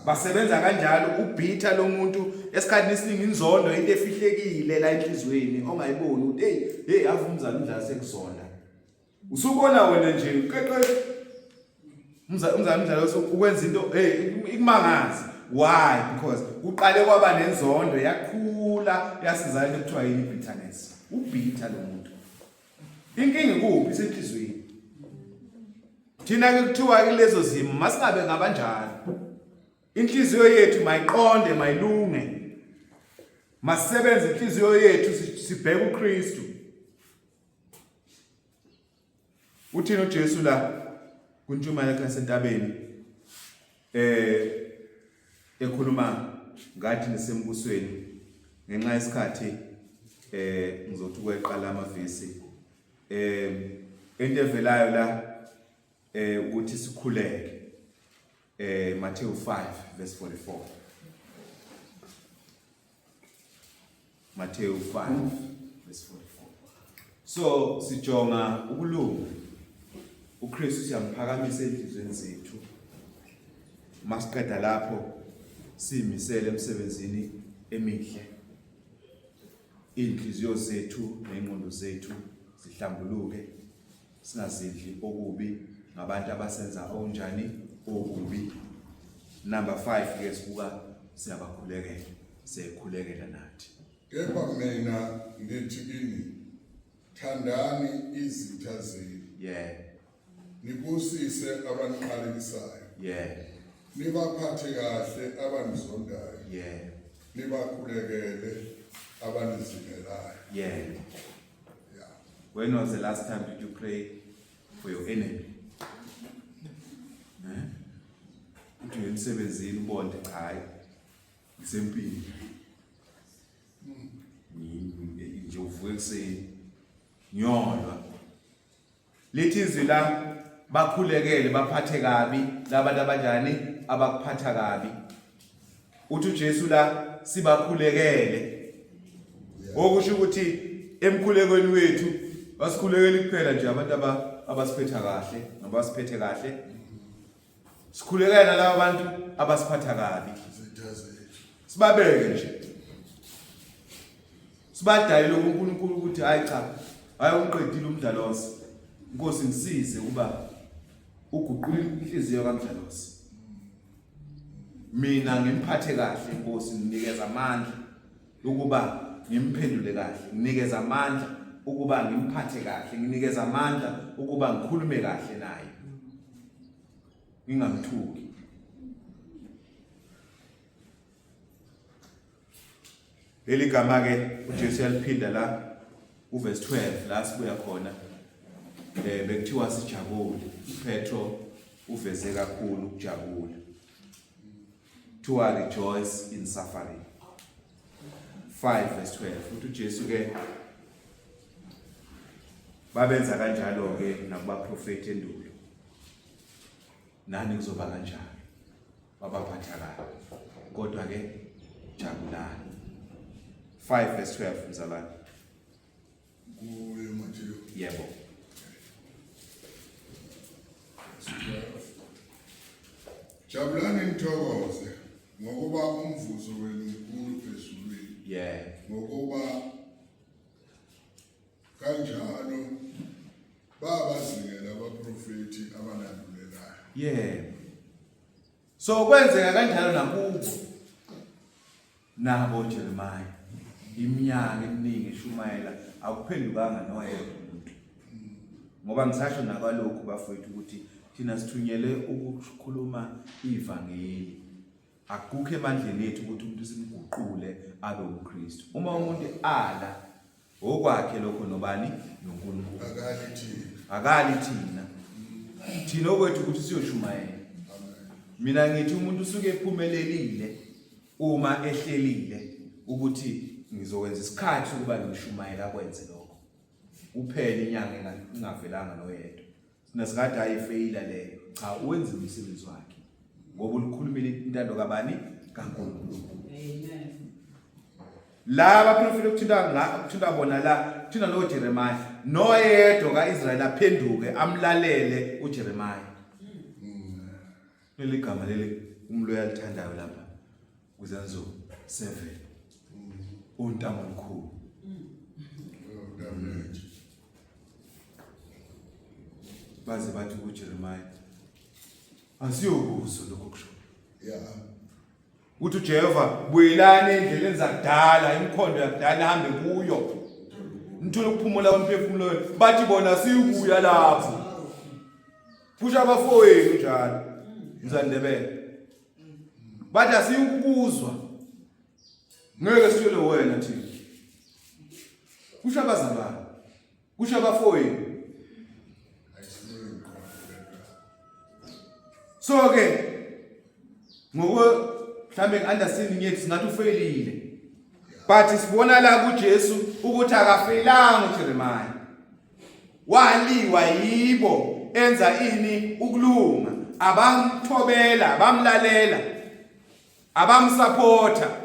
Basebenza kanjalo ubhitha lo muntu esikhathini esiningi inzondo into efihlekile la enhlizweni ongayiboni ukuthi hey hey ave umzali umdlalo sekuzonda. Usubona wena nje uqeqeshe umzali umdlalo ukwenza into hey ikumangazi. Why? Because kuqale kwaba nenzondo yakhula yasizala into kuthiwa yini bitterness. Ubhitha lo muntu. Inkinga ikuphi isenhlizweni. Thina ke kuthiwa kulezo zimo masingabe ngabanjalo. Inhliziyo yethu mayiqonde mayilunge. Masisebenze inhliziyo yethu sibheke uKristu. Uthini uJesu la kuntshumayelo yakhe yasentabeni eh ekhuluma ngathi nisembusweni ngenxa yesikhathi eh ngizothi kweqa la mavesi eh into evelayo la eh ukuthi sikhuleke eh Matthew 5 verse 44 Matthew 5 verse 44. So sijonga ukulunga. uKristu siyamphakamisa enhlizweni zethu. Masiqeda lapho simisele emsebenzini emihle. Inhliziyo zethu nengqondo zethu zihlambuluke singazidli okubi ngabantu abasenza okunjani okubi. Number 5 ke sibuka siyabakhulekela siyayikhulekela nathi. Kepha mina ngithi kini, thandani izitha zenu. Yeah. Nibusise abaniqalekisayo. Yeah. Nibaphathe kahle abanizondayo. Yeah. Nibakhulekele abanizingelayo. Yeah. Yeah. When was the last time did you pray for your enemy? Eh? Uthi emsebenzini ubonde cha hayi ngisempini. Nje uvuke ekuseni ngiyolwa. Lithi izwi la bakhulekele baphathe kabi labantu abanjani abakuphatha kabi. Uthi uJesu la sibakhulekele. Okusho ukuthi emkhulekweni wethu basikhulekeli kuphela nje abantu abasiphetha kahle nabasiphethe kahle. Sikhulekela nalaba bantu abasiphatha kabi. Sibabeke nje. Sibadalile kuNkulunkulu ukuthi hayi cha, hayi ungiqedile umdlalose. Inkosi ngisize ukuba uguqule inhliziyo kaMdlalose. Mina ngimphathe kahle inkosi nginikeza amandla ukuba ngimphendule kahle, nginikeza amandla ukuba ngimphathe kahle, nginikeza amandla ukuba ngikhulume kahle naye. Ngingamthuki. Leli gama ke uJesu yaliphinda la uverse 12 la sibuya khona eh bekuthiwa sijabule uPetro uveze kakhulu ukujabula to rejoice in suffering 5 verse 12 uthi uJesu ke babenza kanjalo ke nakubaprofeti endulo nani kuzoba kanjalo babaphatha kabi kodwa ke jabulani 5 verse 12 mzalwane Kuye Matthew. Yebo. Jabulani nithokoze ngokuba umvuzo wenu mkhulu ezulwini. Yeah. Ngokuba kanjalo babazingela abaprofethi abanandulelayo. Yebo. So kwenzeka kanjalo nakubo. Nabo Jeremiah iminyaka eminingi eshumayela akuphendukanga noyedwa umuntu. Ngoba ngisasho nakwalokhu bafowethu ukuthi thina sithunyelwe ukukhuluma ivangeli. Akukho emandleni ethu ukuthi umuntu simguqule abe umKristu. Uma umuntu ala okwakhe lokho nobani noNkulunkulu. Akali thina. Akali thina. Thina okwethu ukuthi siyoshumayela. Mina ngithi umuntu usuke ephumelelile uma ehlelile ukuthi ngizokwenza isikhathi sokuba ngishumayela kwenze lokho. Uphele inyanga ingavelanga noyedwa. Sina sikade ayifeyila leyo. Cha uwenza umsebenzi wakhe. Ngoba ulikhulumile intando kabani? KaNkulunkulu. Amen. La baprofeti okuthinta nga kuthinta bona la kuthinta no Jeremiah noyedwa kaIsrael aphenduke amlalele uJeremiah. Leli gama leli umlo yalithandayo lapha kuzenzo 7. Untamo omkhulu. Baze bathi kuJeremiah asiyokuzwa lokho kusho. Yeah. Uthi uJehova buyelani endleleni zakudala imikhondo yakudala hambe kuyo. Nithole ukuphumula kwemphefumulo wenu. Bathi bona siyukuya lapho. Kusho abafowenu njalo. Mzandebele. Bathi asiyukuzwa. Ngeke sithole wena thina. Kusho abazalwane. Kusho abafowenu. So ke ngoko mhlambe ngi-understanding yethu singathi ufelile. But sibona la kuJesu ukuthi akafelanga uJeremiah. Waliwa yibo enza ini ukulunga abamthobela bamlalela abamsupporta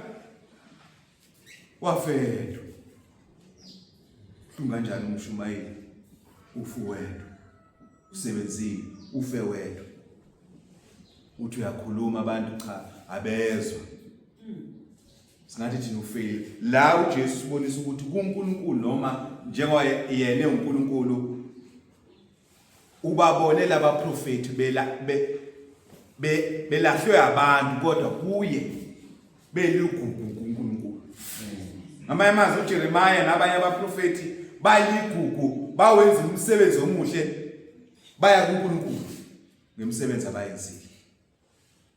wafelwa. Hlunga kanjani umshumayeli ufu wedwa usebenzile ufe wedwa uthi uyakhuluma abantu cha abezwa singathi thina ufeyile la uJesu sibonisa ukuthi kuNkulunkulu noma njengoba yena uNkulunkulu ubabone laba profeti bela be belahlwe abantu kodwa kuye beligugu kuNkulunkulu. Ngamanye amazwi uJeremiah nabanye abaprofeti bayigugu bawenza umsebenzi omuhle baya kuNkulunkulu ngemisebenzi abayenzile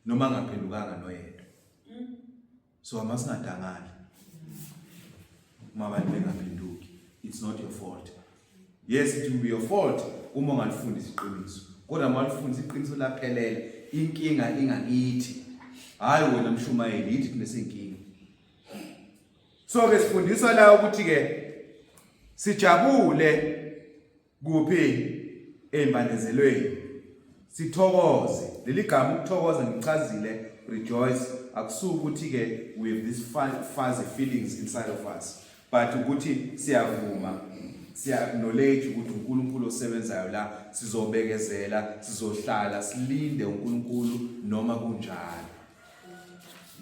noma ngaphendukanga noyedwa. So amasingadangali uma abantu bengaphenduki it's not your fault. Yes it will be your fault uma ungalifundisi iqiniso. Kodwa uma ulifundisa iqiniso laphelela inkinga ingakithi. Hayi wena mshumayeli yithi thina sinkinga. So ke sifundiswa la ukuthi ke sijabule kuphi ey'mbandezelweni sithokoze leli gama ukuthokoza ngichazile rejoice akusuki ukuthi-ke we have these fuzzy feelings inside of us but ukuthi siyavuma siya-acknowledge ukuthi uNkulunkulu osebenzayo la sizobekezela sizohlala silinde uNkulunkulu noma kunjalo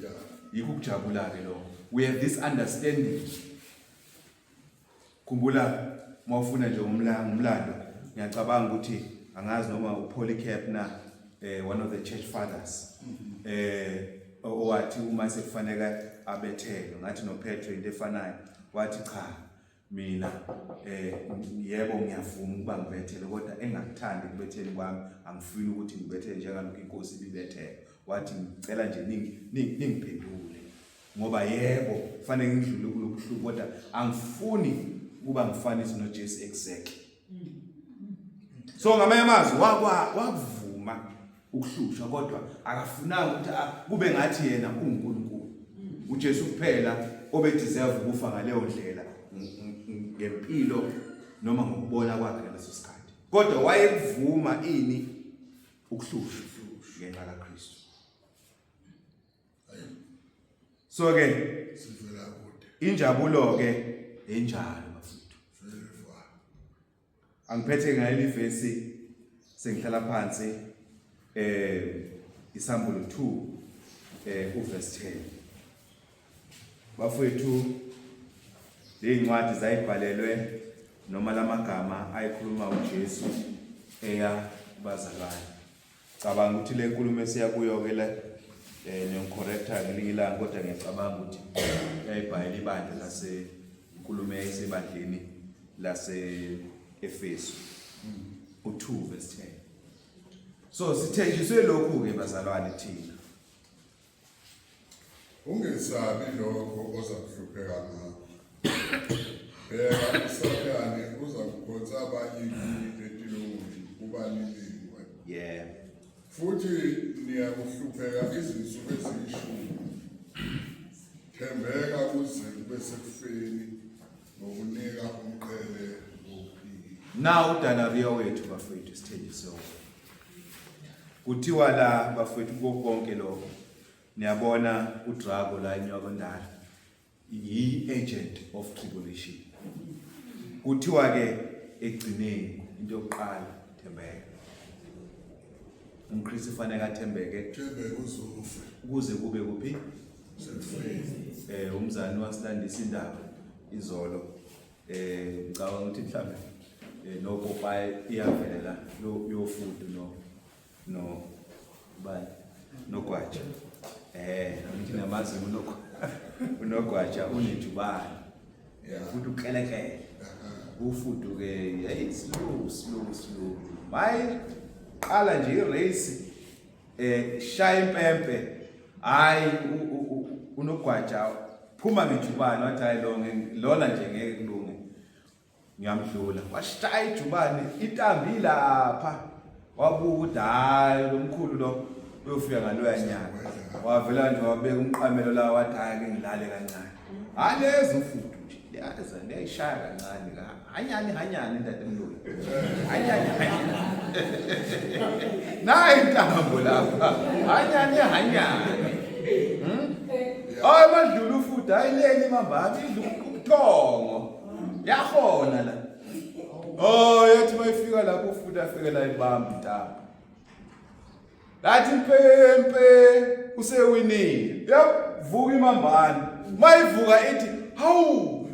Yeah. yikho ukujabula-ke lokho we have this understanding Khumbula uma ufuna nje umlando ngiyacabanga ukuthi angazi noma uPolycarp na one of the church fathers owathi uma sekufanele abethelwe ngathi noPetro into efanayo wathi cha mina yebo ngiyavuma ukuba ngibethele kodwa engakuthandi kubetheni kwami angifuni ukuthi ngibethele njengalokhu inkosi ibibethele wathi ngicela nje ningiphendule ngoba yebo kufanele ngidlule kulobuhlungu kodwa angifuni ukuba ngifanise noJesu exactly so ngamanye amazwi wakuvuma ukuhlushwa kodwa akafunanga ukuthi kube ngathi yena uNkulunkulu uJesu kuphela obedeserve ukufa ngaleyo ndlela ngempilo noma ngokubona kwakhe ngaleso sikhathi kodwa wayekuvuma ini ukuhlushwa ngenxa kaKristu So ke sivela kude. Injabulo ke enjalo bafethu. Very far. Angiphethe ngaleli vesi sengihlala phansi isambulo 2 uverse 10. Bafethu lezincwadi zayibhalelwe noma lamagama ayikhuluma uJesu eya kubazalwane. Cabanga ukuthi le nkulumo esiya kuyo ke le Niyongicorrecta ngelinye ilanga, kodwa ngiyacabanga ukuthi yayibhayela ibandla lase inkulumo yayisebandleni lase Efesu u2 verse 10. So sithenjiswe lokhu ke bazalwane thina. Ungesabi lokho ozakuhlupheka ngakho. Bheka, uSathane uzakuphonsa abanye kini etilongweni ukuba nilingwe. Futhi niyakuhlupheka izinsuku eziyishumi. Thembeka kuze kube sekufeni, ngokunika umqhele wokuphila. Nawu udanariya wethu bafethu, sithenjiswe wona. Kuthiwa la bafethu kuko konke lokho, niyabona uDrago la inyoka ondala yi-agent of tribulation. Kuthiwa ke egcineni into yokuqala, thembeka. UmKristu ufanele athembeke. Thembeka uzufe. Ukuze kube kuphi? Sekufeni. Umzali wasilandisa indaba izolo. Ngicabanga ukuthi mhlambe nopopayi iyavela la yofudu no bani nogwaja. Ngithi namazi unogwaja unejubane. Futhi ukleleklele. Ufudu ke hey, slow slow slow. Mayi qala nje irace, shaya impempe, hayi, unogwaja phuma ngejubane, wathi hayi, lo lona nje ngeke kulunge, ngiyamdlula. Washaya ijubane, intambi lapha, wabuka ukuthi hayi, lo mkhulu lo uyofika ngaloya nyaka, wavela nje wabeka umqamelo la, wathi hayi, ke ngilale kancane. Halezi ufudu nje liyaza liyayishaya kancane, hanyani hanyani ndade mlulu, hanyani hanyani, nayi intambo lapha, hanyani hanyani. Hayi, madlula ufudu, hayi, leli mambami idla ubuthongo, yahona la. Oh, yathi mayifika lapho ufudu, afike la ibamba intambo, lathi mpempe, usewinile. Yavuka imambane, mayivuka ithi hawu,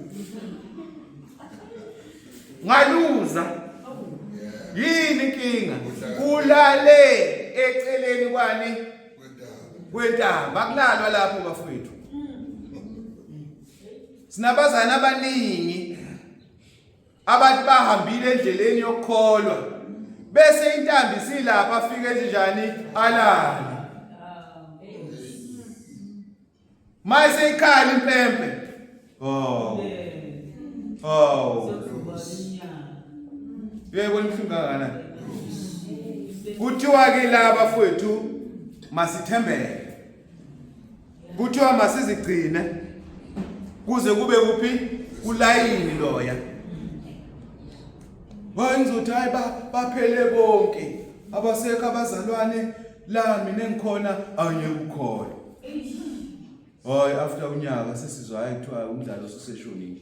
ngaluza, yini inkinga? Ulale eceleni kwani? Kwentaba. Akulalwa lapho bafowethu. Sinabazana abaningi abathi bahambile endleleni yokukholwa, bese intambi silapha, afike enjani? Alale. Mayise ikhala impempe, oh, uyayibona ibuhlungu kangakanani. Kuthiwa ke la bafowethu masithembeke, kuthiwa masizigcine kuze kube kuphi? Kulayini loya. Hayi, ngizothi hayi, baphele bonke, abasekho abazalwane la, mina engikhona angeke ukhona. Hayi, after unyaka sesizwa, hayi, kuthiwa umdlalo useseshonile.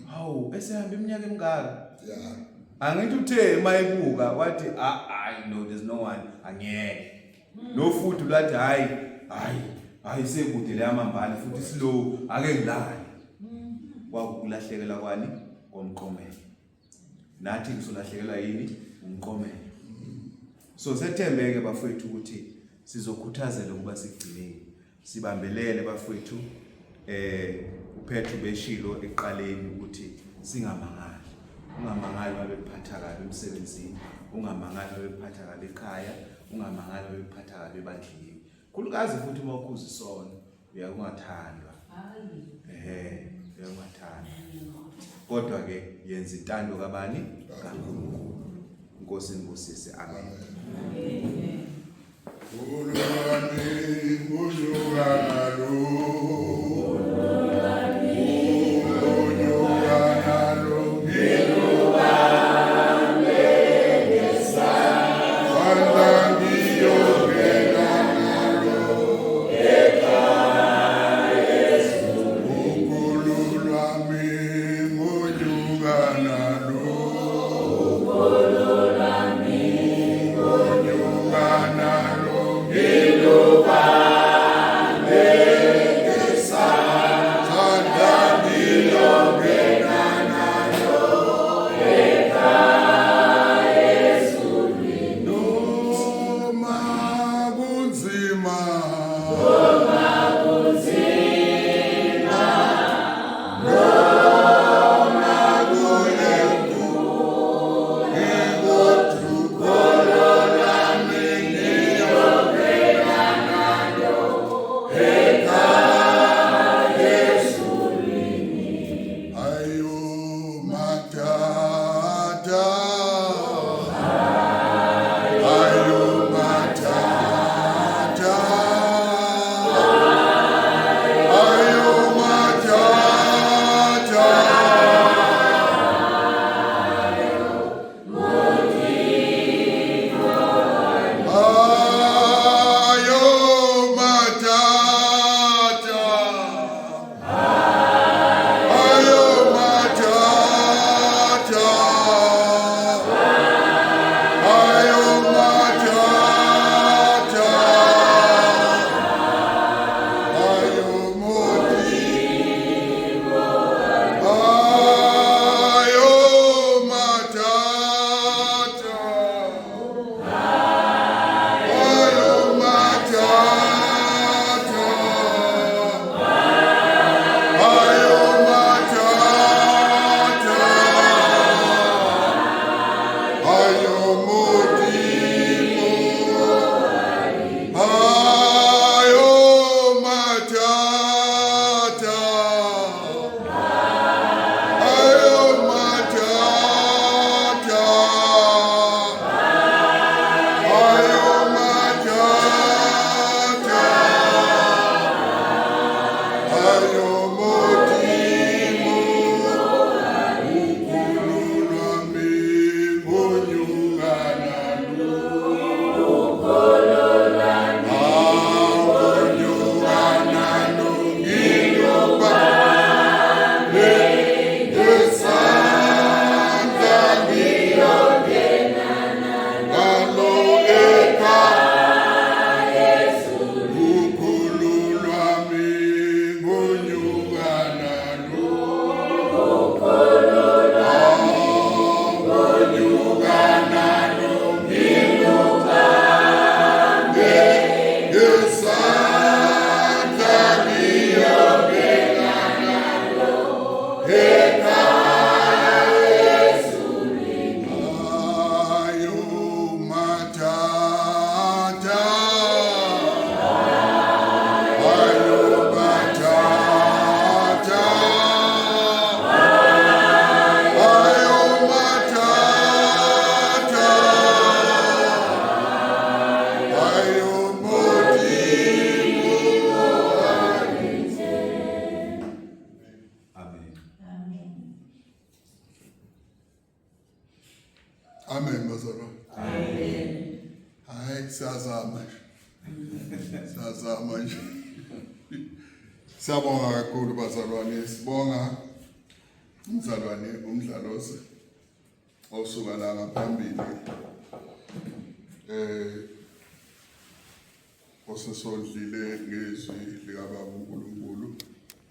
Hawu, esehamba iminyaka emingaka. Angithi uthe mayibuka wathi ah, hayi, no, there's no one, angeke. Lo futhi lwathi hayi hayi hayi, sekude le amambane futhi slow, ake ngilale. Kwakulahlekela kwani? Komqomelo. Nathi ngisolahlekelwa yini? Umqomelo. So sethembeke bafowethu ukuthi sizokhuthazela ukuba sigcineni, sibambelele bafowethu. UPetru beshilo eqaleni ukuthi singamangali. Ungamangali babekuphatha kabi emsebenzini, ungamangali babekuphatha kabi ekhaya, ungamangali babekuphatha kabi ebandleni, khulukazi futhi uma ukhuza isono uyakungathandwa. Uyakungathandwa, kodwa ke yenza intando kabani? KaNkulunkulu. Inkosi inibusise, amen. Ulwami unyuka nalo, unyuka nalo, ngilubambe ngiyongena nalo. Ukholo lwami ngonyuka nalo, ngonyuka nalo, ngilubambe. Ayo Modimo, ayo matata, ayo matata, ayo matata, ayo Modimo, ukholo lwami ngonyuka nalo. Ayo matata, ayo matata, ayo matata, ayo Modimo. Amen. Amen bazalwane. Hayi, siyazama nje. Siyazama nje. Siyabonga kakhulu bazalwane, sibonga umzalwane uMdlalose osuka la ngaphambili osesondlile ngezwi likaBaba uNkulunkulu.